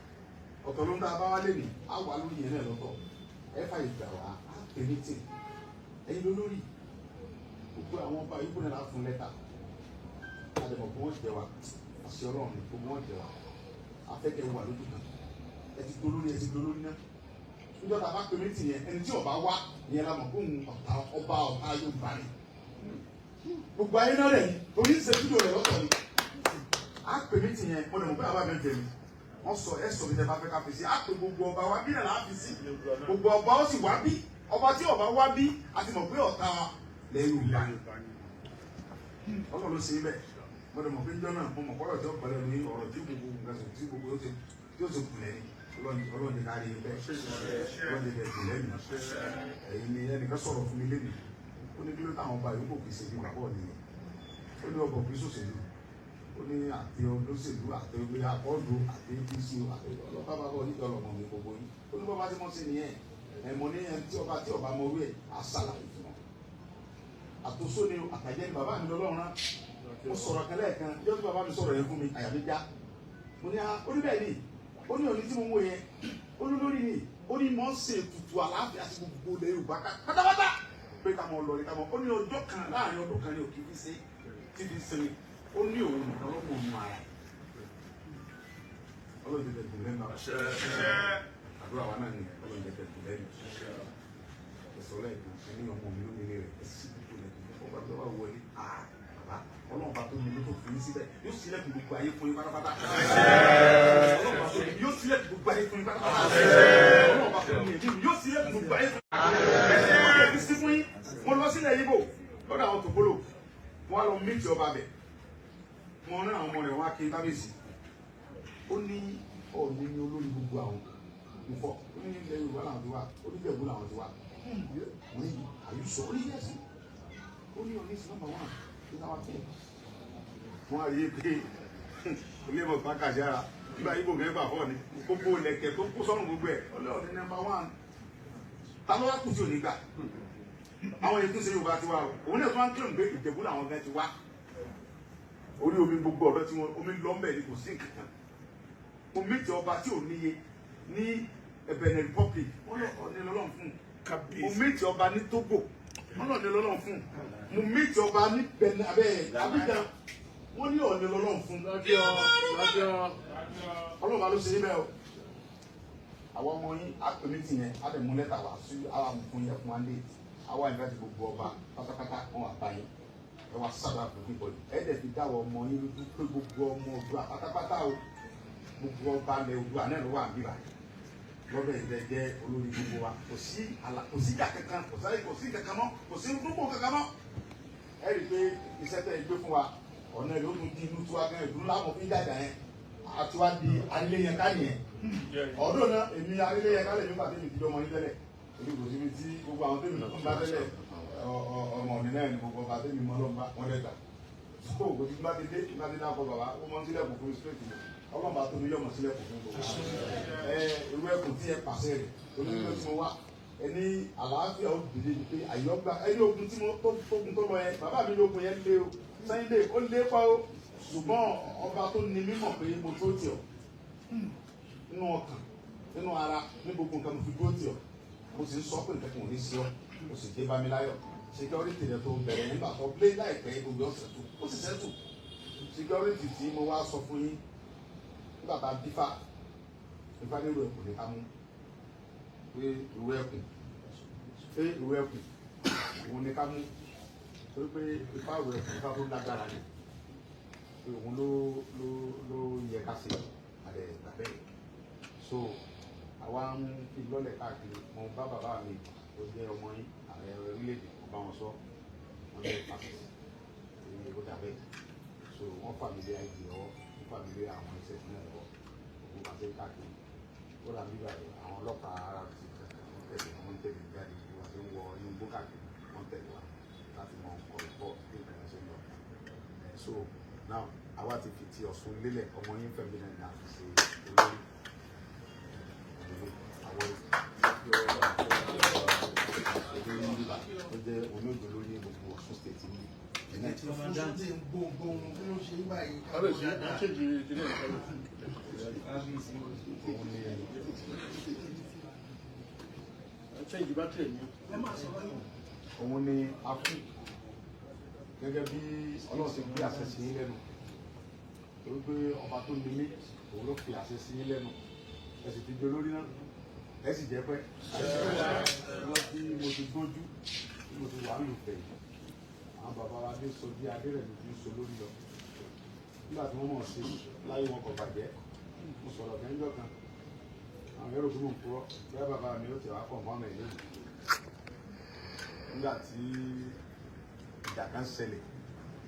ọ̀tọ̀ ló ń dá abáwá lé ní àwa lórí yẹn náà lọ́tọ̀ ẹ fà ìgbà wá á pè ní tì ẹ̀yin lólórí gbogbo àwọn ọba yìí kúnlẹ̀ láti fún lẹ́tà àdèmọ̀ kó wọ́n jẹ wa àṣẹ Ọlọ́run ni kó wọ́n jẹ wa afẹ́kẹ́ wà lójú kan ẹ ti dolórí ẹ ti dolórí náà níjọ́ tá a bá pè mí tì yẹn ẹni tí ọba wá yẹn la mọ̀ kó ń ọ̀tá ọba ọ̀tá yóò bá ní gbogbo ayé náà rẹ̀ ni torí ń ṣe fídíò rẹ̀ lọ́tọ̀ ni á pè mí tì yẹn mo lè mọ̀ pé àbá mi jẹ mi wọ́n sọ ẹ sọ mi tẹ bá fẹ́ ká fi sí á pè gbogbo ọba wa bí nàlá fi sí gbogbo ọba ó sì wá bí ọba tí ọba wá bí a ti mọ̀ pé ọ̀tá lẹ́yìn òbá Ọlọ́run ló ṣe é bẹ́ẹ̀ mo lè mọ̀ pé njọ́ náà mo mọ̀ kọ́rọ̀ tí ó pẹ̀lẹ́ ní ọ̀rọ̀ tí gbogbo nǹkan sọ tí gbogbo yóò ti kùlẹ̀ ni Ọlọ́run ti kárí bẹ́ẹ̀ Ọlọ́run ti bẹ̀ kùlẹ̀ mi ẹ̀yin ni ẹnìkan sọ̀rọ̀ fún mi lẹ́nu ó ní kí ló táwọn ọba yòókù kì í ṣe bí bàbá òní yẹn ó ní ọbọ̀ kì í ṣòṣèlú ó ní àti olóṣèlú àti ẹgbẹ́ akọ́ọ̀dù àti APC àti ọlọ́pàá bàbá oníjọ ọlọ́mọ mi gbogbo yín ó ní bàbá tí wọ́n ṣe nìyẹn ẹ̀mọ́ ní ẹni tí ọba tí ọba mọ orí ẹ̀ àṣàlàyé fún wọn àtòsó ni àtàjẹ́ ni bàbá mi lọ́lọ́run rán mo sọ̀rọ̀ kan lẹ́ẹ̀kan yóò tí bàbá mi sọ̀rọ̀ yẹn fún mi àyà mi já mo ní ó ní bẹ́ẹ̀ ni ó ní òní tí mo ń wò yẹn ó ní lórí ni ó ní mọ̀ ń ṣe ètùtù àlàáfíà sí gbogbo ilẹ̀ Yorùbá pátápátá pé ká mọ̀ lọ ní ká mọ̀ ó ní ọjọ́ kan láàrin ọdún kan ní òkè fi ṣe tí fi sinmi ó ní òun nìkan ló mọ̀ òun ara Ọlọ́run ti tẹ̀kùn lẹ́nu àdúrà wa náà nìyẹn Ọlọ́run ti tẹ̀kùn lẹ́nu ẹ̀sọ́ lẹ́ẹ̀kan ẹni ọmọ mi ló ní ilé rẹ̀ ẹ̀sì gbogbo lẹ́kùn ọba tó wà wọlé bàbá Ọlọ́run bá tó ní ló tó fi yín síbẹ̀ yóò sílẹ̀kùn gbogbo ayé fún yín pátápátá Ọlọ́run bá tó ní yóò sílẹ̀kùn gbogbo ayé fún yín pátápátá Ọlọ́run bá tó ní èmi yóò sílẹ̀kùn gbogbo ayé fún yín sí fún yín. Mo lọ sílẹ̀ Yíbò lọ́dọ̀ àwọn tòkólò wọ́n á lọ mítì ọba bẹ̀ mo rán àwọn ọmọ rẹ̀ wá kí kábíyèsí ó ní Ọọ̀ni ní olórí gbogbo àwọn nfọ ó ní ilẹ̀ Yorùbá làwọn ti wá ó ní Ìjẹ̀bú làwọn ti wá mo ní àyùsọ ó ní yẹsì ó ní Ọọ̀ni sí nọ́mbà wán ní náwó tẹ̀. Wọ́n á rí i pé ilé ìbọn bá kàṣẹ ara nígbà Yíbò kẹfà fọ́ ni gbogbo lẹ̀kẹ̀ tó kó sọ́run gbogbo ẹ̀ Ọlọ́ọ̀ni nọ́mbà wán ta ló wá kù sí òní gbà àwọn èyí tó ṣe Yorùbá ti wá o òun náà tó wá ń kírun pé Ìjẹ̀bú làwọn gan ti wá orí omi gbogbo ọ̀dọ́ tí wọn omi lọ mbẹ̀ ni kò sí nǹkan kan omi tí ọba tí ò níye ní Benin Republic wọn lọ ní lọ́lọ́run fún omi tí ọba ní Togo wọn lọ ní lọ́lọ́run fún omi tí ọba ní Benin abẹ́ Abidjan wọn ní ọ̀ní lọ́lọ́run fún Ọlọ́run bá ló ṣe níbẹ̀ o àwọn ọmọ yín àpèmí tì yẹn á lè mú lẹ́tà wá sí àwọn àmukùn yẹn fún wa lé àwa ìfẹ́ ti gbogbo ọba pátápátá wọn wà báyìí ẹ wá sábà fún bíbọ̀lì ẹ dẹ̀ fi dáwọ́ ọmọ yín lójú pé gbogbo ọmọ Oòduà pátápátá o gbogbo ọba ilẹ̀ Oòduà náà ló wà níbà lọ́dọ̀ ìdẹ jẹ́ olórí gbogbo wa kò sí àlà kò sí ìjà kankan kò sáré kò sí kankan mọ́ kò sí gbogbo kankan mọ́ ẹ rí i pé iṣẹ́ tẹ́ ẹ gbé fún wa ọ̀nà ìlú tún di inú tiwa gan ìlú láwọn fi ń jàjà yẹn àti wá di alẹ́ yẹn ká nìyẹn ọdún náà èmi alẹ́ yẹn ká lè nígbà tẹ́mi ti dọ́mọ yín tẹ́lẹ̀ èmi kò síbi tí gbogbo àwọn tẹ́mi ń bá tẹ́lẹ̀ ọmọ mi náà ni gbogbo ọba tẹ́mi mọ́ lọ́nba wọ́n dẹ̀ gbà so kò sí bá ti dé bá ti dáko bàbá ó mọ sílẹ̀kùn fún mi straight ni ọlọ́mọba tó mi yọ̀mọ̀ sílẹ̀kùn fún gbogbo ẹ irú ẹkùn tí ẹ pàṣẹ rẹ̀ onígbẹ́ tí mo wá Ẹni àlàáfíà ó dìde ni pé àyọgbà ẹni ogun tí mo tó tógun tó lọ yẹn, bàbá mi ní ogun yẹn lé o, Sunday ó lé pa o, ṣùgbọ́n ọba tó ní mímọ̀ pé mo tó tì ọ́ nínú ọkàn, nínú ara, ní gbogbo nǹkan mo fi dúró tì ọ́. Mo sì ń sọ pé nǹkan kan ò ní sí ọ, mo sì dé bá mi láyọ̀. Security rẹ tó bẹ̀rẹ̀ nígbà tó plé láìpẹ́, gbogbo ọ̀sẹ̀ tó ó sì sẹ́tù. Security tí mo wá sọ fún yín nígbà tá a dífá, ifá nílò ẹkùn ní ká mú pé ìwé ẹkùn, pé ìwé ẹkùn òun ní ká mú, torí pé ifá ìwé ẹkùn, ifá tó lágbára ni, pé òun ló yẹ ká ṣe àdẹ gbà bẹ́ẹ̀. So àwa ń fi lọ́lẹ̀ káàkiri. Mo bá bàbá mi tó jẹ́ ọmọ yín, ààrẹ orílẹ̀-èdè, mo bá wọn sọ, wọ́n ní pàṣẹ èyí ó dà bẹ́ẹ̀. So wọ́n fà mí lé IG lọ́wọ́, wọ́n fà mí lé àwọn iṣẹ́ ìpínlẹ̀ lọ́wọ́, gbogbo pàṣẹ káàkiri. Ó dà bíbà yìí, àwọn ọlọ́pàá ara ti wọ́n tẹ̀lé, wọ́n tẹ̀lé jáde, wọ́n ti ń wọ inú igbó káàkiri, wọ́n tẹ̀lé wa láti mọ ọ̀pọ̀ bí nǹkan ṣe ń lọ. So now àwa ti fi ti Ọ̀ṣun lélẹ̀, ọmọ yín Fẹ́mi náà ní àfi ṣe olórí àwọn ó jẹ́ olóògbé lórí gbogbo Ọ̀ṣun State ní. Kábíyèsí, à ń ṣèjì ìdílé kábíyèsí. Òun ni À ń ṣèjì bátìrì ní. Òun ni a fún gẹ́gẹ́ bí Ọlọ́run ṣe gbé àṣẹ sí yín lẹ́nu, torí pé ọba tó ní mí, òun ló fi àṣẹ sí yín lẹ́nu. Ẹ sì ti di olórí náà, ẹ sì jẹ́ pẹ́ wọ́n tí mo ti gbójú tí mo ti wà lùfẹ̀ yìí. Àwọn bàbá wa dé sọ bí Adérẹ̀mí ti ń so lórí lọ nígbà tí wọ́n mọ̀ sí láyé wọn kò bàjẹ́. Mo sọ̀rọ̀ kẹ́ńjọ́ kan, àwọn ẹrù tó mò ń purọ́ bẹ́ẹ̀, bàbá mi ó ti wá kọ̀ mọ́ mi lónìí. Nígbà tí ìjà kan ṣẹlẹ̀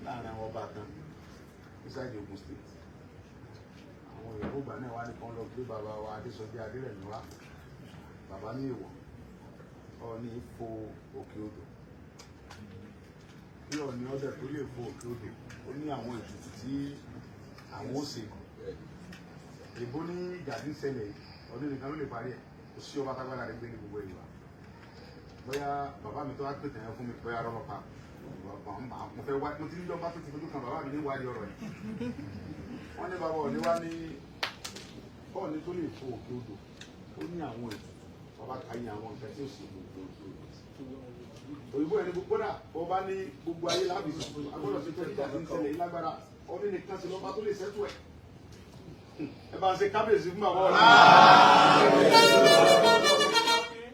láàrin àwọn ọba kan inside Ogun State, àwọn òyìnbó ìgbà náà wá ní kán lọ gbé bàbá wa Adésọjí Adérẹ̀mí wá. Bàbá ní ìwọ̀ Ọọ̀ni fo òkè odò bí Ọọ̀ni ọdẹ tó lè fo òkè odò, ó ní àwọn ètùtù tí àwọn ó ṣe. Ìbò ní ìjà tí ń ṣẹlẹ̀ yìí, ọdún nìkan ló lè parí ẹ̀, kò sí ọba tágbára rẹ̀ gbé ní gbogbo ìwà. Bóyá bàbá mi tó wá pètè yẹn fún mi, bóyá rọlọ́pàá mo fẹ́ wá, mo ti ń jọba tó ti fojú kan bàbá mi ní wádìí ọ̀rọ̀ yìí. Wọ́n ní bàbá Ọọ̀ni wá ní Ọọ̀ni tó lè fo òkè odò, ó ní àwọn ètùtù. Bàbá ka yín àwọn nǹkan tí ó sì gbogbo òyìnbó yẹn ní gbogbo náà. Bọ́ bá ní gbogbo ayé láàbì sùn, agbọ́dọ̀ ṣe tẹ́lẹ̀. Ìjà tí ń ṣẹlẹ̀ yìí lágbára, Ọọ̀ni nìkan sí lọ́ba tó lè ṣẹ́tù ẹ̀. Ẹ bá ń ṣe kábíyèsí fún bàbá Ọọ̀ni.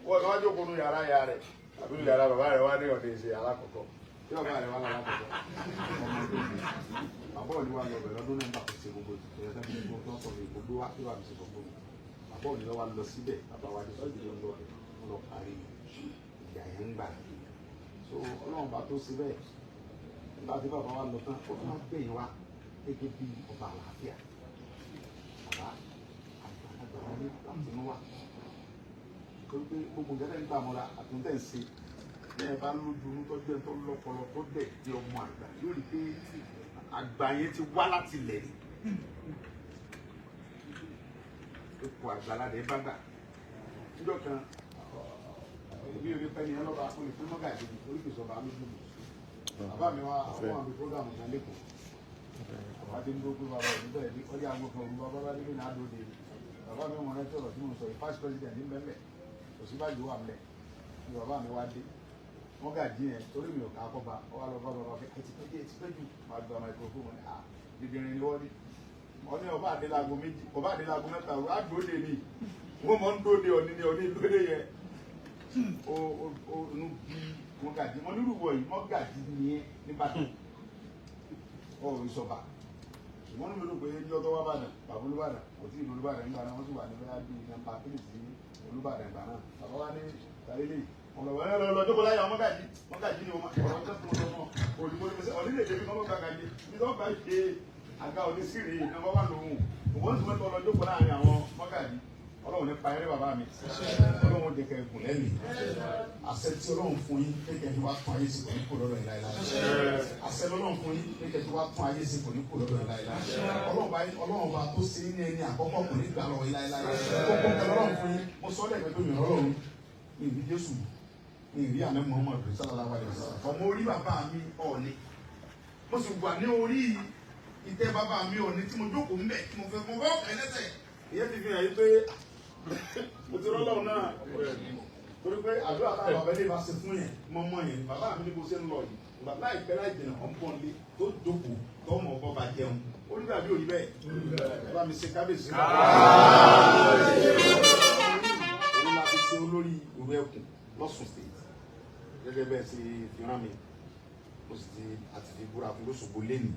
Wọ́n wá jókòó nu yàrá ìyá rẹ̀ àbí nu yàrá bàbá rẹ̀, wá ní ọ̀dẹ̀ ṣe alákọ̀ọ́kọ́ tí bàbá rẹ̀ wá lálákọ̀ọ́kọ́. Bàbá Ọọ̀ni wà lọ bẹ̀rẹ̀ lọ́dún náà nígbà tó ṣe gbogbo ìyẹn tó ń gbogbo tó ń sọ gbogbo wá tí wàá fi ṣe gbogbo. Bàbá Ọọ̀ni lọ́wọ́ lọ síbẹ̀, bàbá wa dé sọ́jú ló ń lọ rẹ̀, wọ́n lọ parí ìjà yẹn ń gbà. So Ọlọ́run bá tó ṣe bẹ́ẹ̀, nígbà tí bàbá wa lọ tán, ó tún wá gbẹ̀yìn wa gẹ́gẹ́ bí ọba àlàáfíà. Bàbá àgbàlagbà wọn ní láti inú wa, torí pé gbogbo nǹkan tẹ́ ń gbà mọ́ra àtúntẹ̀ ń ṣe bẹ́ẹ̀ bá lójú inú tọ́jú ẹ̀ tó lọ́pọlọ tó dẹ̀ di ọmọ àgbà, yóò rí pé àgbà yẹn ti wá láti ilẹ̀ ni. Ipò àgbàlá rẹ̀ bá gbà níjọ́ kan, èmi ò ní pẹ́ ní ẹ lọ́ba, ó lè pín mọ́gàjì mi orí kìí sọ̀rọ̀ lójú mi. Bàbá mi wá àwọn àmì program kan lẹ́kọ̀ọ́, bàbá tí ń gbógbó bàbá òní bẹ́ẹ̀ ní ọdí àwọn kan òru, bàbá bá níbi náà lóde. Bàbá mi wọn rántí ọ̀rọ̀ tí mo sọ yìí, vice president ní bẹ́ẹ̀, Ọ̀ṣínbàjò wà mẹ́ ni. Bàbá mi wá dé, mọ́gàjì yẹn, torí mi ò ká kọ́ ba ọ wá lọ bá bàbá fẹ́ ẹ ti pẹ́ jẹ́, ẹ ti pẹ́ jù, máa gba microphone ní à dídìrín ni wọ́n ní. Wọ́n ní ọba àdélágo 2, ọba àdélágo 3, á dóde ni wọ́n mọ̀ ń dóde. Ọ̀ní ni ọ̀ní dóde yẹn, ó ó ó inú bí mọ́gàjì. Wọ́n nírú wọ̀ yìí, mọ́gàjì nìyẹn nígbàdàn ọ̀ ìsọ̀bà. Ṣùgbọ́n nínú pé ní ọjọ́ wá bàdàn, bàbá Olúbàdàn kò tí ì Olúbàdàn nígbà náà, wọ́n sì wà ní bóyá bíi nọ́mbà 3 sí Olúbàdàn ìgbà náà. Bàbá wa ní tàlélẹ̀ wọn lọ wọ́n lọ lọ́jọ́ bọ́lá yà mọ́gàjì, mọ́gàjì ni ọ̀rọ̀ tó fún ọmọ òdìbò ní ọ̀ní lè débi kọ́ mọ́gàjì bí tó bá ṣe àga onísìrì nọ́mbà wà lóhùn òwò ní sọ́mọ́tò ọlọ́jọ́ kọ́ láàrin àwọn mọ́gàjì. Ọlọ́run ní pa eré bàbá mi, Ọlọ́run jẹ́ kẹ́ gùn lẹ́mìí. Àṣẹ tí Ọlọ́run fún yín kékeré tí wàá tún ayé sí kò ní kó lọ́dọ̀ yín láéláé. Àṣẹ Ọlọ́run fún yín kékeré tí wàá tún ayé sí kò ní kó lọ́dọ̀ yín láéláé. Ọlọ́run bá tó ṣe ní ẹni àkọ́kọ́ kò ní gbà lọ́wọ́ yín láéláé. Gbogbo nǹkan Ọlọ́run fún yín, mo sọ ọ́ lẹ́gbẹ̀ẹ́ tó yàn Ọlọ́run. Mi rí Jésù, mi rí àná Muhammad sallallahu alaihi wasallam. Ọmọ orí bàbá mi Ọọ̀ni, mo sì wà ní orí ìtẹ́ bàbá mi Ọọ̀ni tí mo jókòó ńbẹ̀ tí mo fẹ́ mo fẹ́ ọ̀kẹ́ lẹ́sẹ̀. Ìyẹn ti fi hàn yí pé mo ti rọ́lọ́run náà, torí pé àdúrà táwọn bàbá ilé bá ṣe fún yẹn mọ́mọ́ yẹn, bàbá mi ní bó ṣe ń lọ yìí, ìgbà láìpẹ́ láì jìnnà ọ̀ ń bọ̀ nílé tó jókòó tó mọ̀ ọ́ bá jẹun. Ó ní bàbí òrí bẹ́ẹ̀, ẹ bá mi ṣe kábíyèsí. Òun la fi ṣe olórí ìlú ẹkùn lọ́sùn State gẹ́gẹ́ bẹ́ẹ̀ ṣe fi rán mi. Mo sì ti àti fi búra fún lóṣogbo lẹ́nu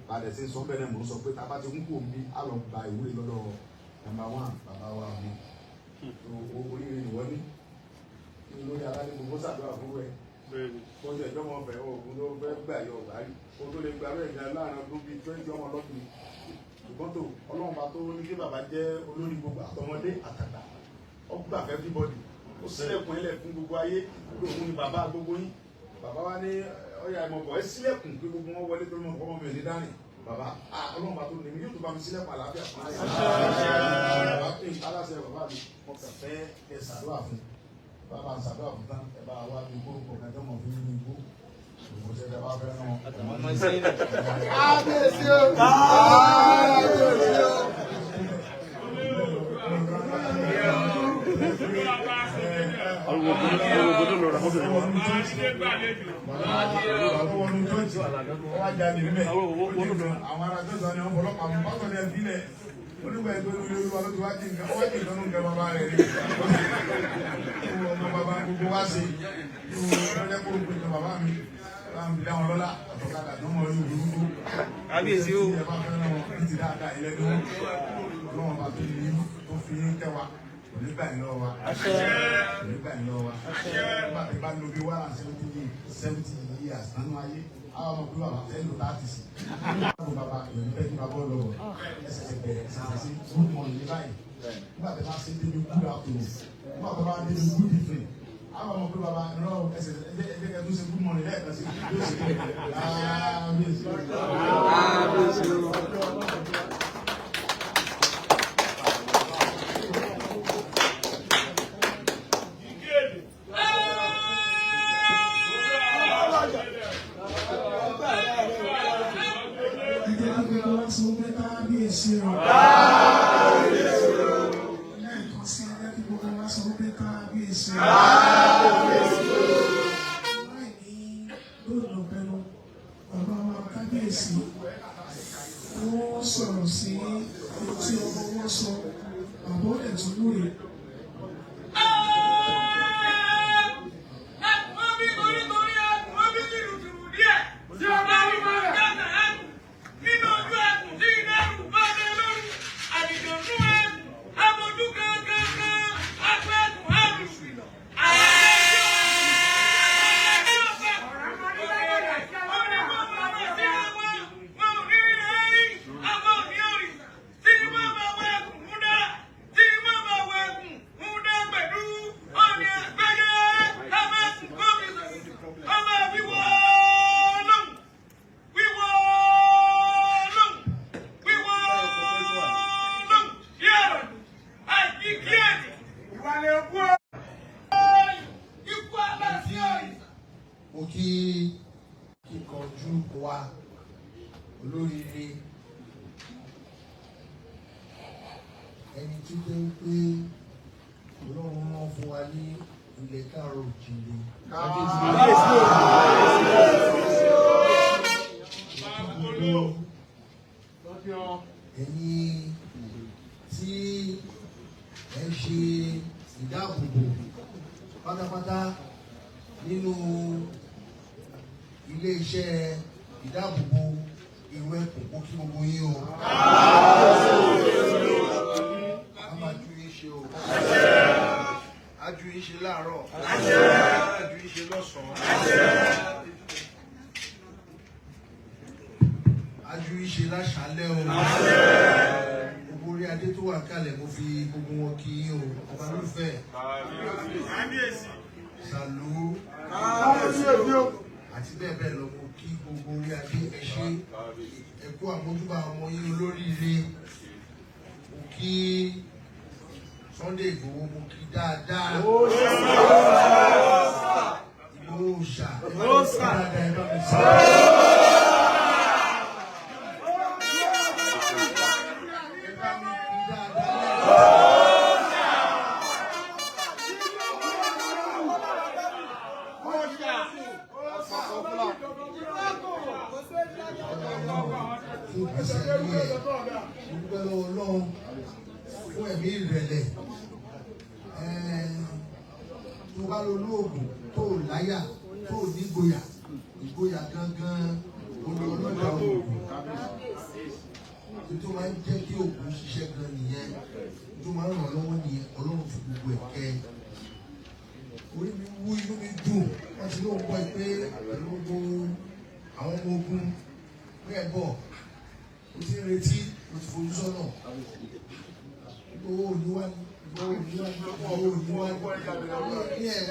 padà sí sọ bẹ́ẹ̀ náà. Mò ń sọ pé tá a bá ti ń kú omi, á lọ gba ìwúre lọ́dọ̀ number one bàbá wa mi. Oríire nìwọ ní lórí aládé gbogbo ṣàdúrà fún rẹ kọjú ẹjọ́ mọ fẹ́ oògùn tó fẹ́ gbà yọ ọgbà rí o tó lè gba bẹ́ẹ̀ gan láàrin ọdún bíi 20 ọmọ ọlọ́kùnrin. Ṣùgbọ́n tó Ọlọ́run bá tó ní kí bàbá jẹ́ olórí gbogbo àtọmọdé àtàgbà, ó gbà fẹ́ everybody, ó sílẹ̀kùn ẹlẹ̀ fún gbogbo ayé pé òun ni bàbá gbogbo yín. Bàbá wa ní ọyà ìmọ̀bọ̀ ẹ sílẹ̀kùn pé gbogbo wọn wọlé torí mọ̀ ọmọ mi ò ní dárìn. Bàbá, Ọlọ́run bá tó ní mi yóò tó bá mi sílẹ̀kùn àlàáfíà fún ayé aláṣẹ. Bàbá mi, mo kàn fẹ́ ẹ ṣàdúrà fún bàbá, ṣàdúrà fún tán, ẹ bá wá mi kóró kan tó mọ̀ fún mi igbó òwò tẹ ẹ bá fẹ́ náà. Kábíyèsí o! Kábíyèsí o! Àwọn ará tó sọ ni wọn fọlọ́pàá mú bákan ní ẹbí lẹ onígbà ẹgbẹ́ olú olúwa ló ti wá jí nǹkan, ó wá jí nǹkan nǹkan bàbá rẹ̀ ní ọmọ bàbá gbogbo wá sí lọ́jọ́ kó gbé nǹkan bàbá mi bá ń bilẹ̀ wọn lọ́la àtọ̀kadà tó mọ̀ orí òdòdó. Kábíyèsí o. Ẹ bá fẹ́ràn wọn ní ti dáadáa ilẹ̀ ní wọn. Ọlọ́run bá tó ní tó fi ń kẹwa kò ní gbà yín lọ́wọ́ wa, kò ní gbà yín lọ́wọ́ wa. Nígbà tí bá lo bí 170 years nínú ayé, àwọn ọmọ pé bàbá ẹ lò láti sí. Báwo bàbá ìròyìn fẹ́ kí bàbá lọ́wọ́ ẹsẹ̀ ti bẹ̀rẹ̀ ẹsẹ̀ sí good morning ní báyìí. Nígbà tí bá ṣe débi good afternoon, nígbà tí bá débi good evening, àwọn ọmọ pé bàbá ìrọ̀ ẹsẹ̀ ẹ̀jẹ̀ kẹ́ tó ṣe good morning lẹ́ẹ̀kan sí yóò ṣe kábíyèsí. Kábíyèsí o. Ẹ jẹ́ kí gbogbo wa sọ pé kábíyèsí o. Lẹ́ẹ̀kan sí, ẹ jẹ́ kí gbogbo wa sọ pé kábíyèsí o. Láì ní lóòdù pẹ̀lú bàbá wa kábíyèsí, wọ́n sọ̀rọ̀ sí ohun tí ọmọ wọn sọ, bàbá ó dẹ̀ tún lóye. Ìwàlẹ̀ òkú o. Mo kí kíkanjú wa olóríire, ẹni tí ó jẹ́ pé Ọlọ́run rán fún wa ní ilẹ̀ káàárọ̀ òjìrè. Kábíyèsí o. Ẹ̀yin tí ẹ ń ṣe ìdáàbòbò pátápátá nínú ilé-iṣẹ́ ìdáàbòbò ìlú ẹkùn, kó kí gbogbo yín o. A máa ju yín ṣe o. A ju yín ṣe láàárọ̀. A ju yín ṣe lọ́sàn-án. A ju yín ṣe láṣálẹ́ o. Gbogbo orí adé tó wà kálẹ̀, mo fi gbogbo wọn kí yín o. Ọba lófẹ̀. Sàlú àti bẹ́ẹ̀ bẹ́ẹ̀ lọ, mo kí gbogbo orí adé. Ẹ ṣé, ẹ kú àmójúbà ọmọ yín olóríire. Mo kí Sunday Igboho, mo kí dáadáa. ìgbésí ayé ẹ̀. Mo dúpẹ́ lọ́wọ́ Ọlọ́run fún ẹ̀mí ìrẹ̀lẹ̀. Tó bá lọ lóògùn tó láyà tó nígboyà, ìgboyà gangan olùrànlọ́jà oògùn tó máa ń jẹ́ kí oògùn ṣiṣẹ́ gan nìyẹn, tó máa ń ràn lọ́wọ́ nìyẹn. Ọlọ́run fi gbogbo ẹ̀ kẹ́. Orí mi wú, inú mi dùn. Wọ́n ti lóun gbọ́ pé pẹ̀lú gbogbo àwọn ọmọ ogun bẹ́ẹ̀ bọ̀, o ti ń retí, o ti fojú sọ́nà. Owó òní wá ní, owó òní wá ní, owó òní wá ní. Ní ẹ̀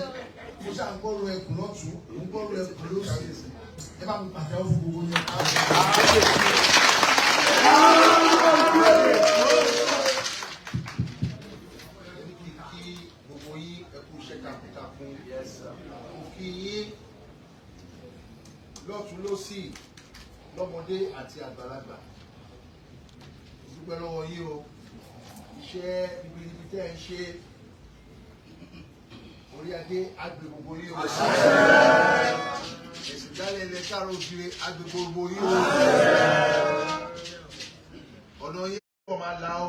mo ṣáà ń gbọ́rọ̀ ẹkùn lọ́tún, mo ń gbọ́rọ̀ ẹkùn lọ́sì. Ẹ bá mi pàtẹ́wọ́ fún gbogbo yẹn. Ẹni kì í kí gbogbo yín, ẹ kú iṣẹ́ takuntakun. Mo kí yín lọ́tún lọ́sì, lọ́mọdé àti àgbàlagbà. Mo dúpẹ́ lọ́wọ́ yín o, iṣẹ́ ribiribi tẹ́ ẹ ń ṣe. Orí adé àgbè gbogbo yín o, ẹ̀sìn dálẹ̀ ilẹ̀ káàró òjìrè àgbè gbogbo yín o, ọ̀nà yín kò máa la o.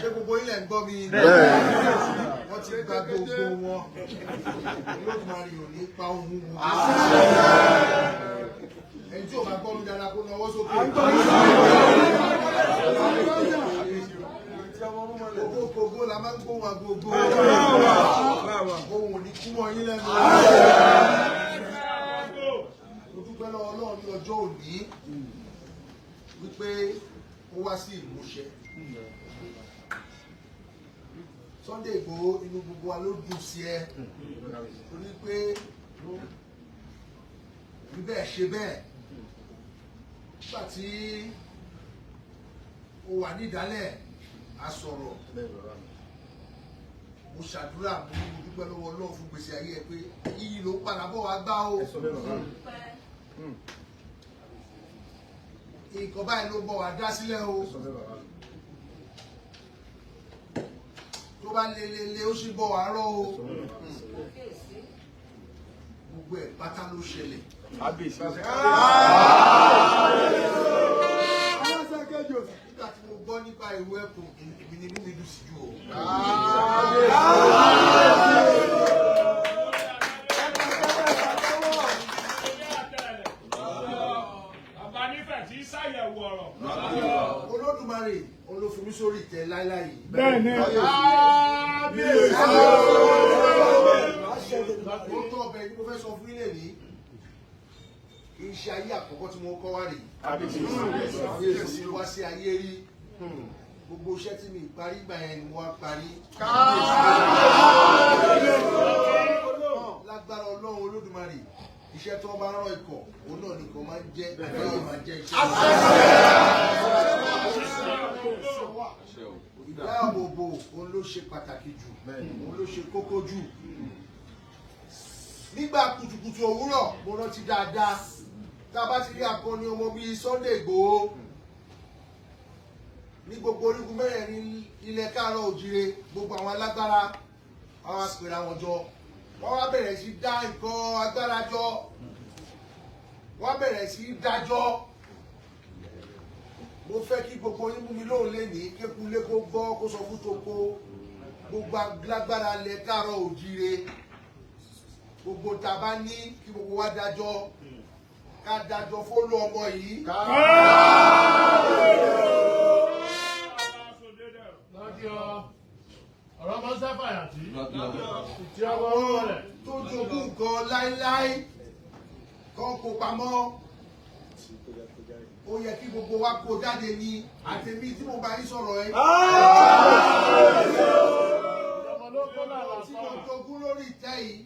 Ṣé gbogbo yín lẹ̀ ń gbọ́ mi? Wọ́n ti gba gbogbo wọn. Olódùmarè ò ní pa ohun wọn. Ẹni tí ò bá gbọ́ mi dáadáa kó nawọ́ sókè. Kókókókó la máa ń gbóhùn agogo. Ohun ò ní kú mọ́ yín lẹ́nu. Mo dúpẹ́ lọ́wọ́ Ọlọ́run ní ọjọ́ òní wípé ó wá sí ìmúṣẹ. Sunday Igboho, inú gbogbo wa ló dùn sí ẹ, torí pé rí bẹ́ẹ̀ ṣe bẹ́ẹ̀ nígbà tí ó wà ní ìdálẹ̀. A sọ̀rọ̀, mo ṣàdúrà, mo ní mo dúpẹ́ lọ́wọ́ Ọlọ́run fún gbèsè ayé ẹ pé iyì ló ń padà bọ̀ wá gbá o, nǹkan báyìí ló ń bọ̀ wá dá sílẹ̀ o. Tó bá lé lé lé, ó sì bọ̀ wá rọ́ o. Gbogbo ẹ̀ pátá ló ṣẹlẹ̀. Nígbà tí mo gbọ́ nípa ìwé ẹkùn, èmi ni inú mi dùn sí jù o. Bàbá nífẹ̀ẹ́ tí ṣàyẹ̀wò ọ̀rọ̀. Olódùmarè olófin mi sórí ìtẹ́ láíláí yìí. Bẹ́ẹ̀ni. Ó tó ọbẹ̀ ni mo fẹ́ sọ fún ilé ní kì í ṣe ayé àkọ́kọ́ tí mo kọ́ wá rèé. Mo wá sí ayé rí, gbogbo iṣẹ́ tí mi parí gbà yẹn ni mo wá parí. Lágbára Ọlọ́run Olódùmarè, iṣẹ́ tí wọ́n bá rán ikọ̀, òun náà nìkan máa ń jẹ́ àgbáyé máa jẹ́ iṣẹ́. Ìdáàbòbò òun ló ṣe pàtàkì jù, òun ló ṣe kókó jù. Nígbà kùtùkùtù òwúrọ̀, mo rántí dáadáa, tá a bá ti rí akọni ọmọ bíi Sunday Igboho ní gbogbo orígun mẹ́rẹ̀ẹ̀rin ilẹ̀ káàárọ̀ òjìrè, gbogbo àwọn alágbára wọn wá pèrè àwọn jọ, wọ́n wá bẹ̀rẹ̀ sí dá nǹkan agbára jọ, wọ́n bẹ̀rẹ̀ sí dájọ́. Mo fẹ́ kí gbogbo yín mú mi lóhùn lénìí, kékulé kó gbọ́, kó sọ fún toko, gbogbo alágbára ilẹ̀ káàárọ̀ òjìrè, gbogbo tá a bá ní kí gbogbo wa dájọ́, ká dájọ́ fólú ọmọ yìí. Ọ̀rọ̀ máa ń sáfà yàtí. Ìtì ọmọ ọwọ́ rẹ̀. Tó jogún nǹkan láéláé kan kó pamọ́, ó yẹ kí gbogbo wa kó jáde ní àtẹ̀mí tí mo bá yín sọ̀rọ̀ ẹ. Tí mo jogún lórí ìtẹ́ yìí,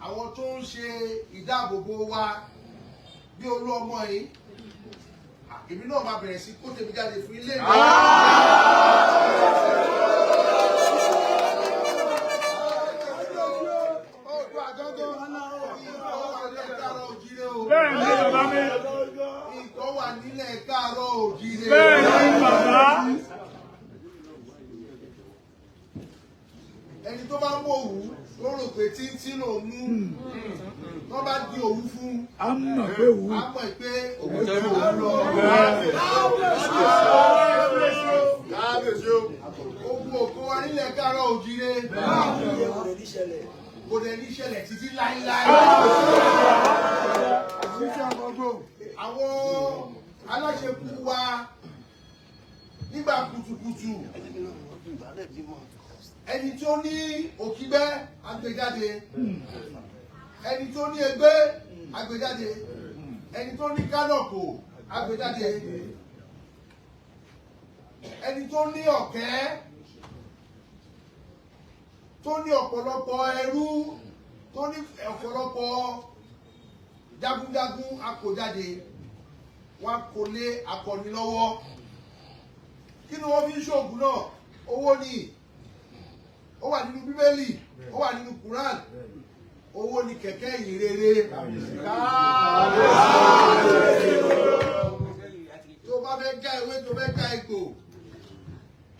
àwọn tó ń ṣe ìdáàbòbò wa bí olú ọmọ yìí, èmi náà máa bẹ̀rẹ̀ sí kó tèmi jáde fún ilé mi. Bẹ́ẹ̀ ni bàbá mi. Ikọ̀ wà nílẹ̀ káàárọ̀ òjíire. Bẹ́ẹ̀ ni bàbá. Ẹni tó bá mú òwú tó rò pé tíntín ló mú, tó bá di òwú fún, A mọ̀ pé òwú. á mọ̀ pé òwú tó òwú lọ. Ogun òkú wa nílẹ̀ káàárọ̀ òjíire kò dẹ̀ ní ṣẹlẹ̀ títí láíláí. Àwọn aláṣekú wa nígbà kùtùkùtù, ẹni tó ní òkígbẹ́ agbèjáde, ẹni tó ní egbé agbèjáde, ẹni tó ní kánọ̀kò agbèjáde, ẹni tó ní ọ̀kẹ́, tó ní ọ̀pọ̀lọpọ̀ ẹrú, tó ní ọ̀pọ̀lọpọ̀ jagunjagun akójáde, wọn kò lé akọni lọ́wọ́. Kí ni wọ́n fi ń ṣoògùn náà? Owó ni. Ó wà nínú Bíbélì, ó wà nínú Quran. Owó ni kẹ̀kẹ́ ìhìnrere. Tó bá fẹ́ já ewé, tó fẹ́ já egbò,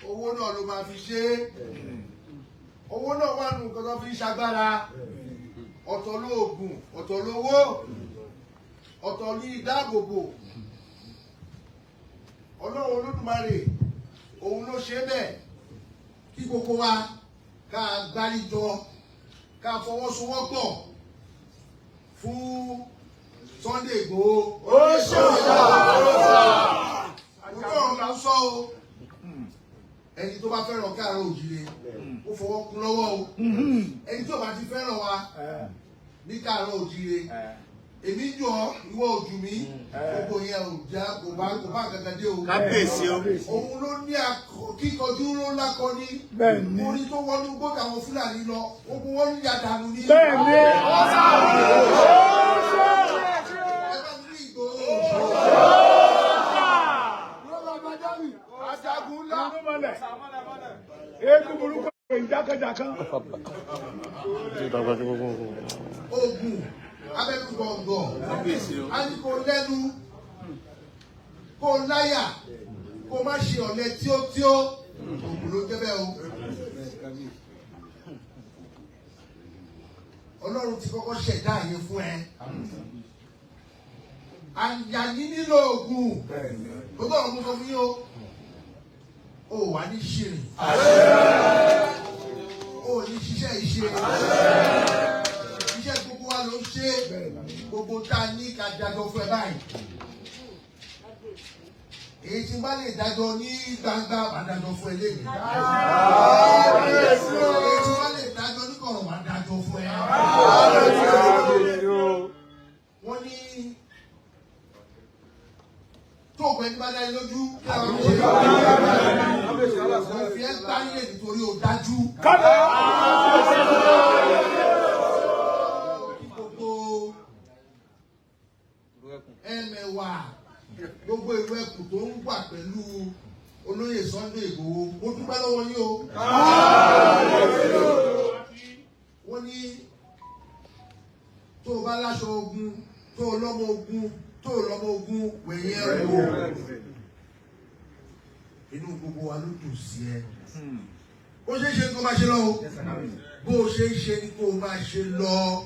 owó náà ló máa fi ṣe é. Owó náà wà nù nǹkan tó fi ń ṣagbára. Ọ̀tọ̀ lóògùn, ọ̀tọ̀ lówó, ọ̀tọ̀ ní ìdáàbòbò. Ọlọ́run Olódùmarè òun ló ṣe bẹ́ẹ̀ kí gbogbo wa ká gbáríjọ, ká fọwọ́sowọ́pọ̀ fún Sunday Igboho. Ó ṣe òótọ́ là ń sọ o. Ẹni tó bá fẹ́ràn káàárọ̀ òjíire, ó fọwọ́ kún lọ́wọ́ o. Ẹni tó bá ti fẹ́ràn wa ní káàárọ̀ òjíire, èmi jọ ìwọ ojú mi, gbogbo yẹn ò já, kò bá kankan dé o. Kábíyèsí o. Òun ló ní kíkanjú ló lákọ ní orin tó wọnú gbọ́dọ̀ àwọn Fúlàní lọ, ogun wọn ń ya dànù ní. Bẹ́ẹ̀ni. Ẹ bá mi ní Ìgbòho. Ajagun ńlá. Eégún burúkú ìjákèjàkan. Ogun abẹ́nu gbọ̀ngàn, a ní kó lẹ́nu, kó láyà, kó má ṣe ọ̀lẹ tíótíó. Ògùn ló jẹ́ bẹ́ẹ̀ o. Ọlọ́run ti kọ́kọ́ ṣẹ̀dá àyè fún ẹ. Àyàyí nílò ògùn. Gbogbo ọ̀rọ̀ mo sọ fún yín o. O wà ní ṣìrìn. O ní ṣiṣẹ́ ìṣe. Iṣẹ́ gbogbo wa ló ń ṣe. Gbogbo tá a ní ká dájọ́ fún ẹ báyìí. Èyí tí n bá lè dájọ́ ní gbangba, màá dájọ́ fún ẹ lẹ́yìn. Èyí tí n bá lè dájọ́ ní kọ̀rọ̀, màá dájọ́ fún ẹ. Wọ́n ní tó o pẹ́ ní bá dá yín lójú kí àwọn ọmọ ṣe mo fi ẹ́ gbá nílé nítorí o dájú. Kí gbogbo ẹmẹ̀wà, gbogbo ìlú ẹkùn tó ń wà pẹ̀lú olóyè Sunday Igboho, mo dúpẹ́ lọ́wọ́ yín o. Wọ́n ní tó o bá láṣọ ogun, tó o lọ́mọ ogun, tó o lọ́mọ ogun, wẹ̀yìn ẹ̀ wò. Inú gbogbo wa ló dùn sí ẹ. Bó ṣe ń ṣe ni kó máa ṣe lọ o. Bó ṣe ń ṣe ni kó máa ṣe lọ.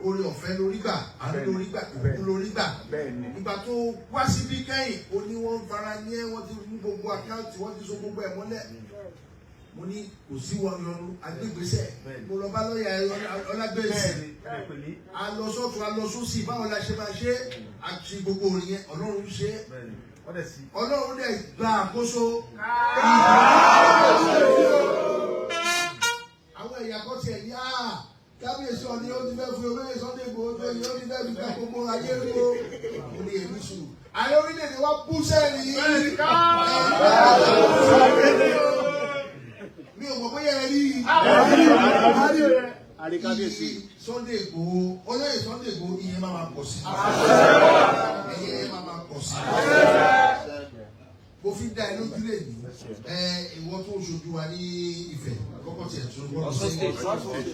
Orí ọ̀fẹ́ lórí gbà, àánú lórí gbà, òkú lórí gbà. Ìgbà tó wá síbí kẹ́yìn, ó ní wọ́n ń fara ní ẹ́, wọ́n ti mú gbogbo àkáǹtì, wọ́n ti so gbogbo ẹ̀ mọ́lẹ̀. Mo ní kò sí wọn yọnu, agbégbèsẹ̀. Mo lọ bá lọ́ọ̀yà Ọlágbèsì. A lọ sọ́tún, a lọ sósì, báwo la ṣe máa ṣe? Àti gbogbo orin yẹn, Ọlọ́run ṣe. Ọlọ́run dẹ̀ gba àkóso. Àwọn ẹ̀yà kan tiẹ̀ ní kábíyèsí ọ̀ni ó ti fẹ́ fún olóyè Sunday Igboho tó yẹ, ó ti fẹ́ fi gba gbogbo ayé rí o. Mo ní èmi sùn. Ààrẹ orílẹ̀-èdè wa bú sẹ́ẹ̀lì. Mi ò mọ̀ bóyá ẹ rí i. Sunday Igboho, olóyè Sunday Igboho, ìyẹn máa ma pọ̀ sí. Ìyẹn máa ma pọ̀ sí. Mo fi dá ẹ lójú lè ní ìwọ tó ń ṣojú wa ní Ifẹ̀ kọ́kọ́ tiẹ̀ tó ń gbọ́dọ̀ sí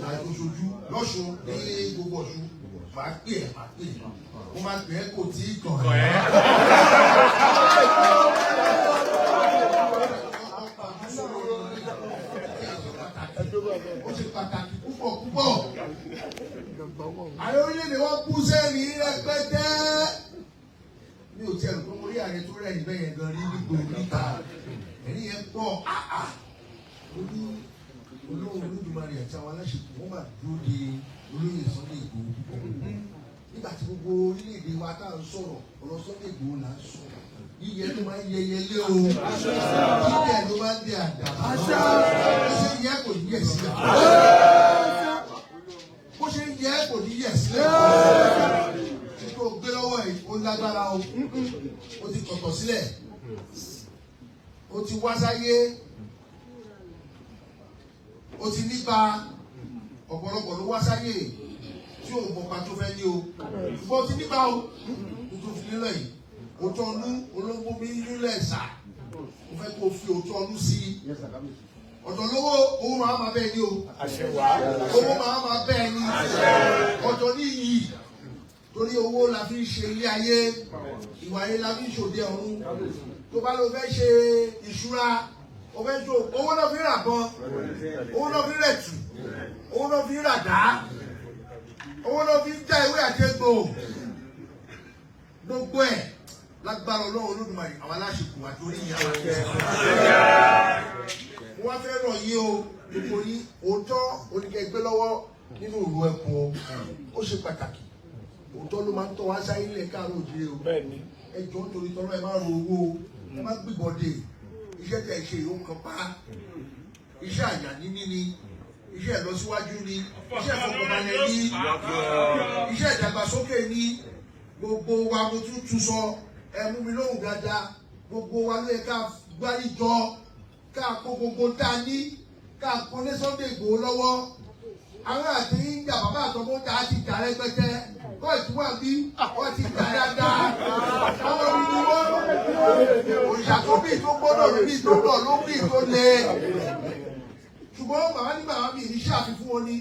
àti ṣojú lọ́ṣun ní gbogbo Ọ̀ṣun. Màá pè ẹ́, màá pè ẹ́, mo máa pè ẹ́, kò tí ì kàn ẹ́. Ó ṣe pàtàkì púpọ̀ púpọ̀. Ààrẹ orílẹ̀-èdè wa kú sẹ́rìn rẹpẹtẹ. Mi ò tiẹ̀ rò pé mo rí ààrẹ tó rẹ́rìn bẹ́ẹ̀ yẹn gan rí nígboro níta. Ẹ̀rín yẹn pọ̀. Ó ní olóhùn Olódùmarè àti àwọn aláṣepọ̀ wọ́n máa dúró de olóyè Sunday Igboho púpọ̀. Nígbà tí gbogbo orílẹ̀-èdè wa tá à ń sọ̀rọ̀, ọ̀rọ̀ Sunday Igboho là ń sọ. Yíyẹ ló máa ń yẹyẹ lé o. Yíyẹ ló máa ń dẹ àdàbà. Bó ṣe ń yẹ kò ní yẹ̀ sílẹ̀. Bó ṣe ń yẹ kò ní yẹ̀ sílẹ̀. Tó gbé lọ́wọ́ yìí, ó lágbára o. Ó ti kọ̀tọ̀ sílẹ̀. Ó ti wá sáyé. Ó ti nípa ọ̀pọ̀lọpọ̀ ló wá sáyé tí ò mọ̀pa tó fẹ́ ní o. Ṣùgbọ́n ó ti nípa o. Tuntun fi lélẹ̀ yìí. Òótọ́ ọnú olóńgbò mi nílẹ̀ ẹ̀sà. Mo fẹ́ kó o fi òótọ́ ọnú sí i. Ọ̀dọ̀ lówó owó máa ma bẹ́ẹ̀ ni o. Owó máa ma bẹ́ẹ̀ ni. Ọ̀dọ̀ ní iyì. Torí owó la fi ń ṣe ilé ayé. Ìwà ayé la fi ń ṣòde ọ̀run. Tó bá lọ fẹ́ ṣe ìṣúra, o fẹ́ ṣe owó náà fi ń rà bọ́n, owó náà fi ń rẹ̀ tù, owó náà fi ń rà dá, owó náà fi ń já ewé àti egbò. Gbogbo ẹ̀ lágbára Ọlọ́run Olódùmarè àwọn aláṣepọ̀ àti orí ìyá wa. Mo wá fẹ́ rọ̀ yín o, nítorí òótọ́ oníkẹ́gbẹ́ lọ́wọ́ nínú ìlú ẹkùn o, ó ṣe pàtàkì. Òótọ́ ló máa ń tọ́ wá sáyé ilẹ̀ káàárọ̀ òjìrè o. Ẹ jọ̀ọ́ nítorí tọ́lọ́ ẹ má ro owó o, ẹ má gbìbọ̀dè. Iṣẹ́ tẹ̀ ṣe yóò kan pa. Iṣẹ́ àyà níní ni, iṣẹ́ ìlọsíwájú ni, iṣẹ́ ìfọkànbalẹ̀ ni, iṣẹ́ ìdàgbàsókè ni. Gbogbo wa mo tún tún sọ, ẹ mú mi lóhùn dáadáa. Gbogbo wa ló yẹ ká gbárí jọ, ká kó gbogbo tá a ní, ká kó lé Sunday Igboho lọ́wọ́. Àwọn àti ń jà bàbá àtọmọ tá a ti jà rẹpẹtẹ. Kóòtù wà bí wọ́n ti jà dáadáa. Àwọn ni wọ́n òrìṣà tó bí tó gbọ́dọ̀ bí tó lọ ló bí tó le. Ṣùgbọ́n bàbá ní bàbá mi ìṣe àfihàn wọn ni.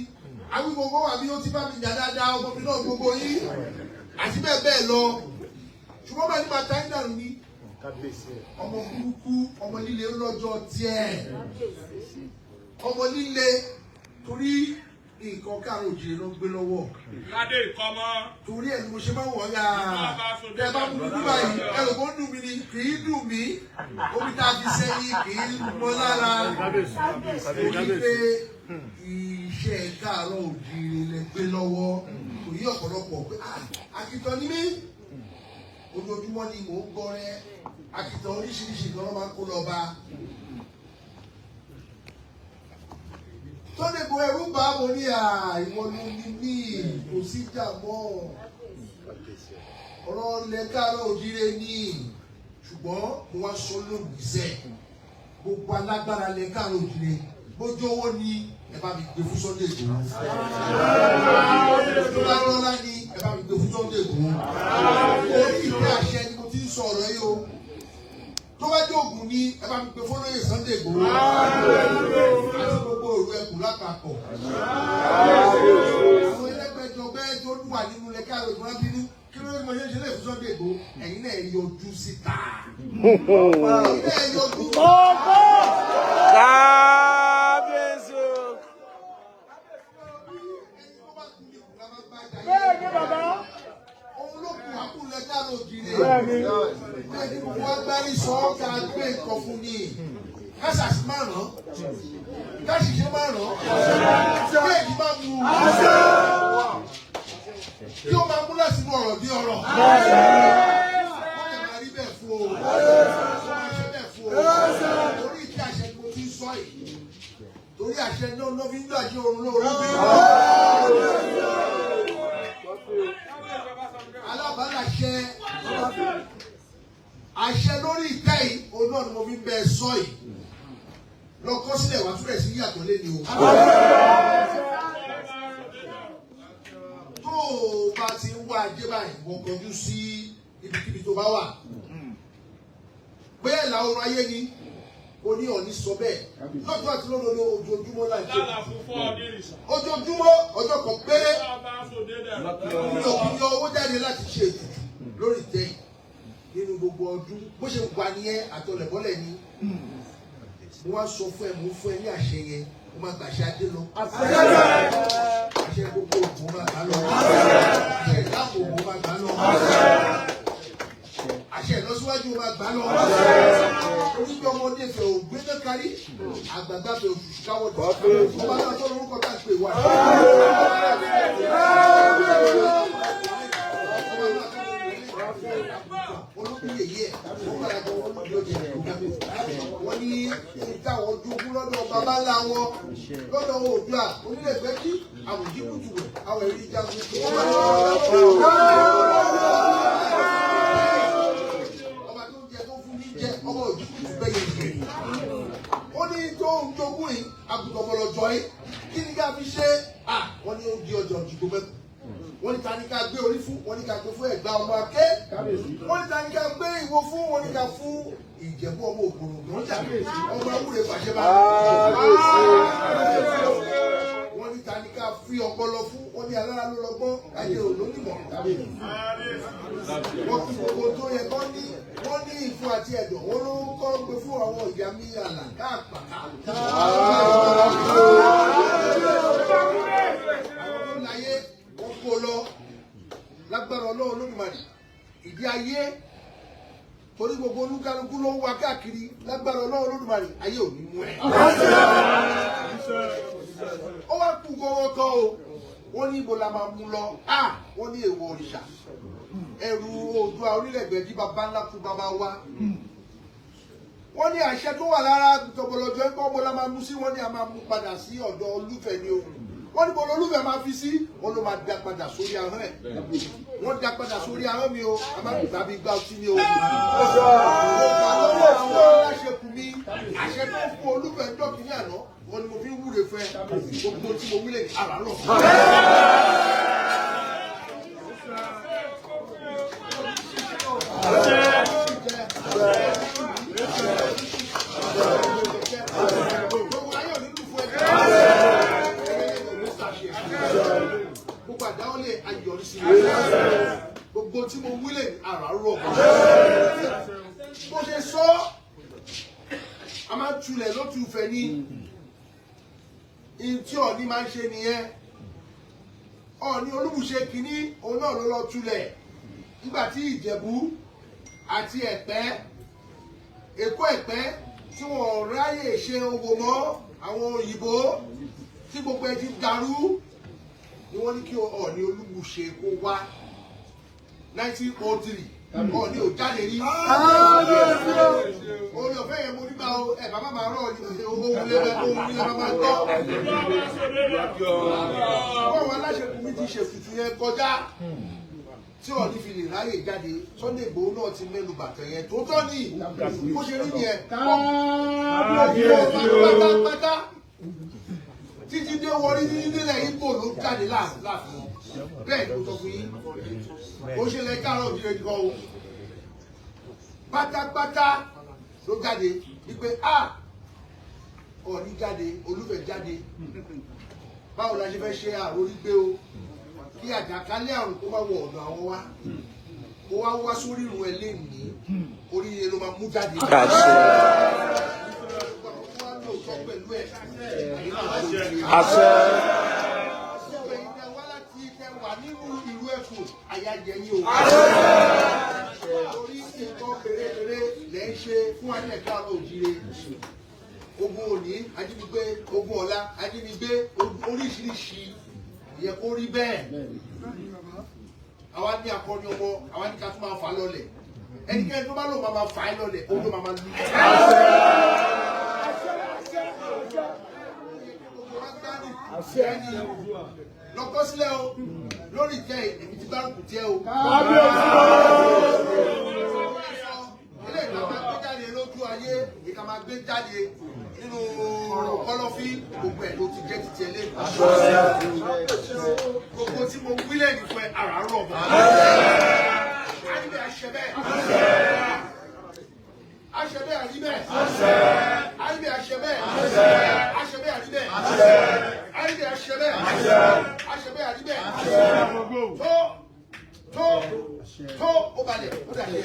Àwọn gbogbo wà bí ó ti bá mi jà dáadáa, ọmọ mi náà gbogbo yín àti bẹ́ẹ̀ bẹ́ẹ̀ lọ. Ṣùgbọ́n bàbá ní bàtà ń dàrú ni. Ọmọ burúkú, ọmọ líle lọ́jọ́ tiẹ̀. Ọmọ líle torí nǹkan káàró òjìrè ló ń gbé lọ́wọ́. Ládé ìkọ́mọ́. Torí ẹ̀ ni mo ṣe máa ń wọ̀ ya. Tẹ bá mú dúdú báyìí, ẹrù kò ń dùn mí ni, kì í dùn mí. Omi tá a fi sẹ́yìn kì í mọ lára. Torí pé iṣẹ́ káàró òjìrè lẹ gbé lọ́wọ́. Kò yí ọ̀pọ̀lọpọ̀ pé àkìtàn ni mí. Ojoojúmọ́ ni mò ń gbọ́rẹ́. Àkìtàn oríṣiríṣi nǹkan ló máa ń kó lọ bá. Sunday Igboho ẹrú bá mo ní ìwọ ló ní mí, kò sí jà mọ́. Ọ̀rọ̀ ilẹ̀ káàárọ̀ òjíire ni. Ṣùgbọ́n mo wá sọ lónìí sẹ́, gbogbo alágbára ilẹ̀ káàárọ̀ òjíire, bójú owó ni ẹ bá mi gbé fún Sunday Igboho. Tó bá lọ́lá ni ẹ bá mi gbé fún Sunday Igboho. Orí ìfẹ́ àṣẹ ni mo ti ń sọ ọ̀rọ̀ yìí o. Tó bá jẹ́ ògùn ni ẹ bá mi gbé fún olóyè Sunday Igboho. Àti gbogbo òru ẹkùn lápapọ̀. Àwọn ẹlẹ́gbẹ́jọgbẹ́ tó wà nínú ilẹ̀ káàró ìgbọ́n bínú kí ló ní mo ṣe ń ṣe lè fún Sunday Igboho, ẹ̀yin náà yọjú síta. Ẹ̀yin náà yọjú. Kábíyèsí o. Bẹ́ẹ̀ ni bàbá. Òun ló kù àkúlẹ̀ káàró òjìrè. Bẹ́ẹ̀ ni gbogbo agbárí sọ ọ́ ká gbé nǹkan fún ni. Kásàsì máa ràn án. Káṣìṣe máa ràn án. Bẹ́ẹ̀ ni máa mú un. Kí ó máa mú láti inú ọ̀rọ̀ bí ọ̀rọ̀. Ó lè máa rí bẹ́ẹ̀ fún o. Ó máa ṣe bẹ́ẹ̀ fún o. Torí ìdí àṣẹ ni mo ti ń sọ yìí. Torí àṣẹ náà ló fi ń gbàjẹ́ oorun lóru bí. Alábàálàṣẹ àṣẹ lórí ìtẹ́ yìí, òun náà ni mo fi ń bẹ sọ yìí. Lọ kọ́ sílẹ̀ wá túbẹ̀ sí yàtọ̀ lé ní o. Tó o bá ti ń wá ajé báyìí, wọ́n kọjú sí ibikíbi tó bá wà. Bóyá ìlà oòrùn ayé ni, o ní ọ̀ní sọ bẹ́ẹ̀. Lọ́jọ́ àti lódodo ojoojúmọ́ láì jẹ́. Ojoojúmọ́ ọjọ́ kan péré. Mi ò kí yọ owó jáde láti ṣe ètùtù lórí ìtẹ́ yìí. Nínú gbogbo ọdún, bó ṣe wà nìyẹn àtọlẹ̀bọ́lẹ̀ ni. Mo wá sọ fún ẹ, mo fún ẹ ní àṣẹ yẹn. Ó máa gbàṣẹ adé lọ. Àṣẹ gbogbo ògùn máa gbà lọ. Àṣẹ ìdáàbò ògùn máa gbà lọ. Àṣẹ ìlọsíwájú máa gbà lọ. Oníjọ ọmọdé fẹ́ ògbé náà kárí. Àgbàgbà fẹ́ òṣùṣù káwọ́ dọ̀. Ọba náà tó lórúkọ tá a pè wá. Wọ́n ní táwọn jogún lọ́dọ̀ bàbá ńlá wọn lọ́dọ̀ Oòduà onílẹ̀gbẹ́jì àwòjí kùtùwẹ̀ àwọn èrí jagun. Ọba tó ń jẹ tó fún ní jẹ ọba òjì kùtù bẹ́yẹ jẹ. Ó ní tó ń jogún yìí àgùntàn bọ̀lọ̀jọ̀ yìí kí ni ká fi ṣe? Wọ́n ní ó di ọjà òjìgbó mẹ́kù. Wọ́n ní ta ni ká gbé orí fún, wọ́n ní ká gbé fún Ẹ̀gbá ọmọ Aké. Wọ́n ní ta ni ká gbé ìwo fún, wọ́n ní ká fún Ìjẹ̀bú ọmọ Ògbòrògbò ọmọ Awúre Fàṣẹbá. Wọ́n ní ta ni ká fi ọpọlọ fún, wọ́n ní alára ló lọ́gbọ́n, ayé ò ló nímọ̀. Wọ́n fi gbogbo tó yẹ kọ́ ní, wọ́n ní ìfun àti ẹ̀dọ̀, wọ́n ló ń kọ́ gbé fún àwọn ìyá mi àlà káàpàká. Àwọn tó láyé wọ́n kó lọ lágbára Ọlọ́run Olódùmarè ìdí ayé torí gbogbo olúkálukú ló ń wá káàkiri lágbára Ọlọ́run Olódùmarè ayé ò ní mú ẹ. Ó wá kú gbọ́wọ́ kọ́ o, wọ́n ní ibo la máa mú lọ, wọ́n ní èèwọ̀ òrìṣà ẹrù Oòduà onílẹ̀gbẹ́jì bàbá ńlá kú bàbá wa. Wọ́n ní àṣẹ tó wà lára tọ̀bọ̀lọ̀jọ̀ ẹ̀kọ́ bó la máa mú sí, wọ́n ní a máa mú padà sí ọ̀dọ̀ Olúfẹ̀ ni o. Wọ́n ní bọ́lá Olúfẹ̀ máa fi sí, wọ́n ló máa da padà sórí ahọ́n ẹ̀. Wọ́n da padà sórí ahọ́n mi o, a máa gbà bí gbà ọtí ni o. Mo gbà lọ́wọ́ àwọn aláṣekù mi, àṣẹ tó fún Olúfẹ̀ dọ́kìnrin àná, wọ́n ní mo fi ń wúre fẹ́, gbogbo tí mo wílẹ̀ ní àràárọ̀. Gbogbo àdáwọlé ayọ̀rísí gbogbo tí mo wílẹ̀ àràárọ̀. Bó ṣe sọ, a máa tulẹ̀ ló tu fẹ̀ ní tí Ọọ̀ni máa ń ṣe nìyẹn. Ọọ̀ni Olúbùṣe kìíní òun náà ló lọ tulẹ̀ nígbà tí Ìjẹ̀bú àti Ẹ̀pẹ́ Èkó Ẹ̀pẹ́ tí wọ́n ráyè ṣe owó mọ́ àwọn òyìnbó tí gbogbo ẹ ti dàrú ni wọ́n ní kí Ọọ̀ni Olúbùṣe kó wá 1903. Ọọ̀ni ò jáde rí. Orí ọ̀fẹ́ yẹn mo nígbà o, ẹ̀ bàbá máa rọ̀ ní owó wọlé bẹ́ẹ̀ tó wọlé bá máa gbọ́. Bọ́ọ̀wọ́ aláṣẹkù mi ti ṣètùtù yẹn kọjá tí Ọọ̀ni fi lè ráyè jáde. Sunday Igboho náà ti mẹ́nu bàtẹ̀ yẹn tó tọ́ ni bó ṣe rí nìyẹn. Pátápátá títí dé wọrí títí délẹ̀ Ìgbò ló jáde láàfin. Bẹ́ẹ̀ ni mo sọ fún yín, ó ṣe lẹ káàárọ̀ òjìrè nìkan o. Pátápátá ló jáde wípé a Ọọ̀ni jáde, Olúfẹ̀ jáde, báwo la ṣe fẹ́ ṣe àròrí gbé o kí àjàkálẹ̀ àrùn kó má wọ ọ̀dọ̀ àwọn wa kó wá wá sórí ìrùn ẹ̀ lénìí, oríire ló máa mú jáde. Àṣẹ. Wà nínú ìlú Ẹ̀fọ̀n àyàjẹ yín o. Torí nǹkan pérépéré lẹ́ ń ṣe fún alẹ́ káàárọ̀ òjíire. Ogun òní ajínigbé, ogun ọ̀la ajínigbé, oríṣiríṣi yẹ kó rí bẹ́ẹ̀. Àwa ní akọni ọmọ, àwa ní ká tún máa fà á lọlẹ̀. Ẹnikẹ́ni tó bá lò máa fà á lọlẹ̀, òun ló máa lù. Lọ́kọ́ sílẹ̀ o, lórí ìtẹ́ èmi ti gbárùkù tiẹ̀ o. Ilé ìta máa gbé jáde lójú ayé, ìka máa gbé jáde nínú kọ̀lọ̀fín, gbogbo ẹ̀ ló ti jẹ́ titi ẹ̀ lé. Gbogbo tí mo wílẹ̀ nìfẹ́ àràárọ̀ bọ̀. Àríbẹ̀ àṣẹ bẹ́ẹ̀. Àṣẹ bẹ́ẹ̀ àríbẹ̀. Àríbẹ̀ àṣẹ bẹ́ẹ̀. Àṣẹ bẹ́ẹ̀ àríbẹ̀. Àríbẹ̀ àṣẹ bẹ́ẹ̀. Àṣẹ bẹ́ẹ̀ àríbẹ̀. Tó tó tó ó balẹ̀ ó dàṣẹ.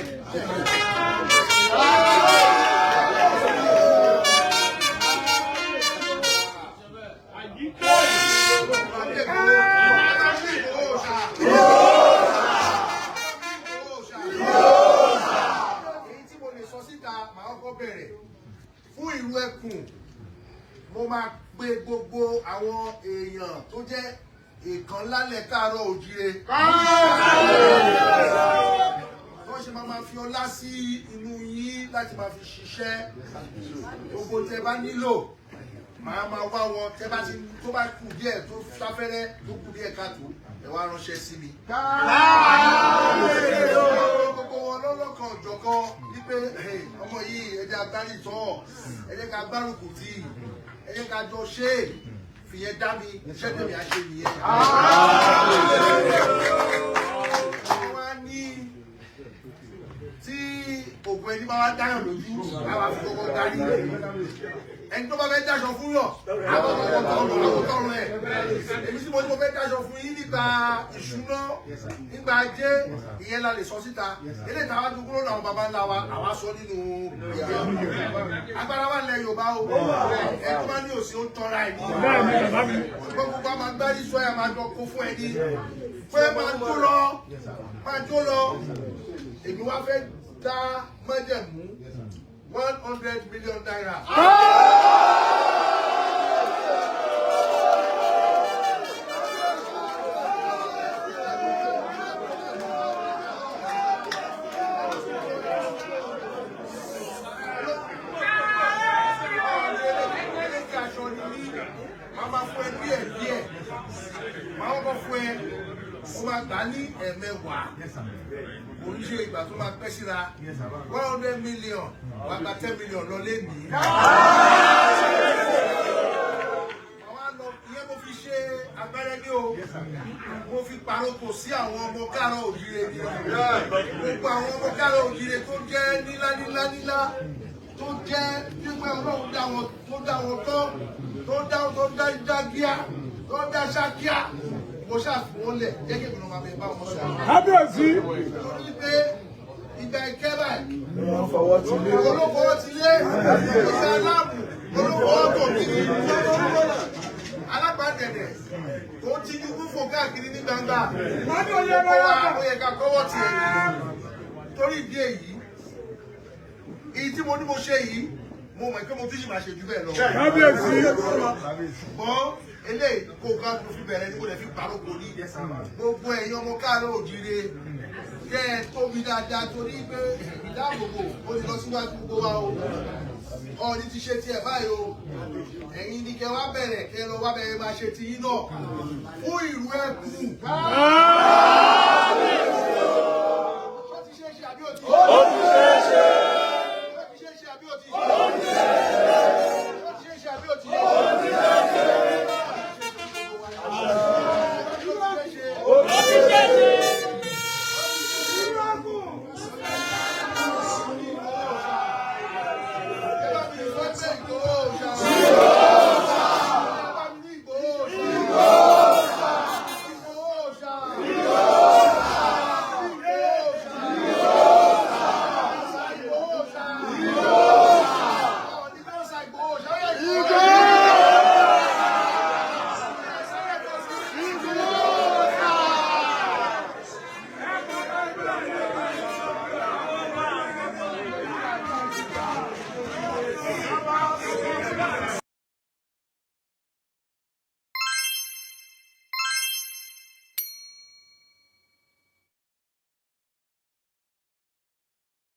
Ìkan lálẹ́ káàárọ̀ òjíire. Wọ́n ṣe máa fi ọlá sí inú yín láti máa fi ṣiṣẹ́. Gbogbo tẹ bá nílò, màá máa wá wọn. Tẹ bá ti tó bá kù díẹ̀ tó sáfẹ́rẹ́ tó kù díẹ̀ káàtó, ẹ wá ránṣẹ́ sí mi. Gbogbo wọn lọ́lọ́kan òjọ̀kan wípé ọmọ yìí, ẹ jẹ́ agbárí tọ́, ẹ jẹ́ ká gbárùkù tì, ẹ jẹ́ ká jọ ṣe é. Fìyẹn dá mi, iṣẹ́ tèmi á ṣe nìyẹn. Wọ́n á ní tí ògùn ẹni bá wá dáyàn lójú, àwa fi kọ́kọ́ darí. Ẹni tó bá fẹ́ dáṣọ fún yàn, àwọn kọ́kọ́ tọrọ, àwọn tọrọ ẹ̀. Èmi tí mo ní mo fẹ́ dáṣọ fún yín nípa ìṣúná, nípa ajé, ìyẹn la lè sọ síta. Eléyìí táwa dúró kúrò láwọn baba ńlá wa, àwa sọ nínú agbára wa lẹ Yorùbá o. Ẹ tó bá ní òsì, ó ń tọ́ra ẹ̀ ní. Gbogbo a máa gbárí sọ ẹ̀, máa jọ kó fún ẹni pé máa jó lọ, máa jó lọ. Èmi wá fẹ́ dá májẹ̀mú ₦100 million. Máa máa fún ẹ díẹ̀ díẹ̀, máa kọ́kọ́ fún ẹ, ó máa gbà ní 10, kò ní ṣe ìgbà tó máa pẹ́ síra. 100 million, wàá gba 10 million lọ lẹ́nìí. Àwa lọ ìyẹn, mo fi ṣe abẹ́rẹ́ ní o, mo fi paroko sí àwọn ọmọ káàárọ̀ òjìrè ní gbogbo àwọn ọmọ káàárọ̀ òjìrè tó jẹ́ nílá nílá nílá, tó jẹ́ nígbà Ọlọ́run dá wọn, tó dá wọn tọ́, tó dá tó dá dágíá, tó dá ṣákíá. Mo ṣàfihàn wọn lẹ̀ jẹ́ kí èmi náà máa bẹ bá wọn sọ̀rọ̀. Kábíyèsí. Torí pé ìgbà ìkẹ́ báyìí olókòwò ti lé, ìgbà aláàbò olókòwò tó kiri, alágbàdẹ̀dẹ̀ tó ti yúkú fò káàkiri ní gbangba. Wọ́n ní oyè Ó wá bọ́lá. ó yẹ ká kọ́wọ́ tiẹ̀. Torí ìdí èyí, èyí tí mo ní mo ṣe yìí, mo mọ̀ pé mo tún sì máa ṣe jù bẹ́ẹ̀ lọ. Kábíyèsí. Ṣùgbọ́n eléyìí kó ká tó fi bẹ̀rẹ̀ ní kò lè fi parókò ní gbogbo ẹ̀yin ọmọ káàárọ̀ òjìire kẹ́ ẹ tóbi dáadáa, torí pé ìdáàbòbò ó ti lọ síwájú gbogbo wa o. Ọ̀ọ́ni ti ṣe tiẹ̀ báyìí o, ẹ̀yin ni kẹ́ wá bẹ̀rẹ̀, kẹ́ lọ wá bẹ̀rẹ̀ máa ṣe tiyín náà fún ìlú ẹkùn.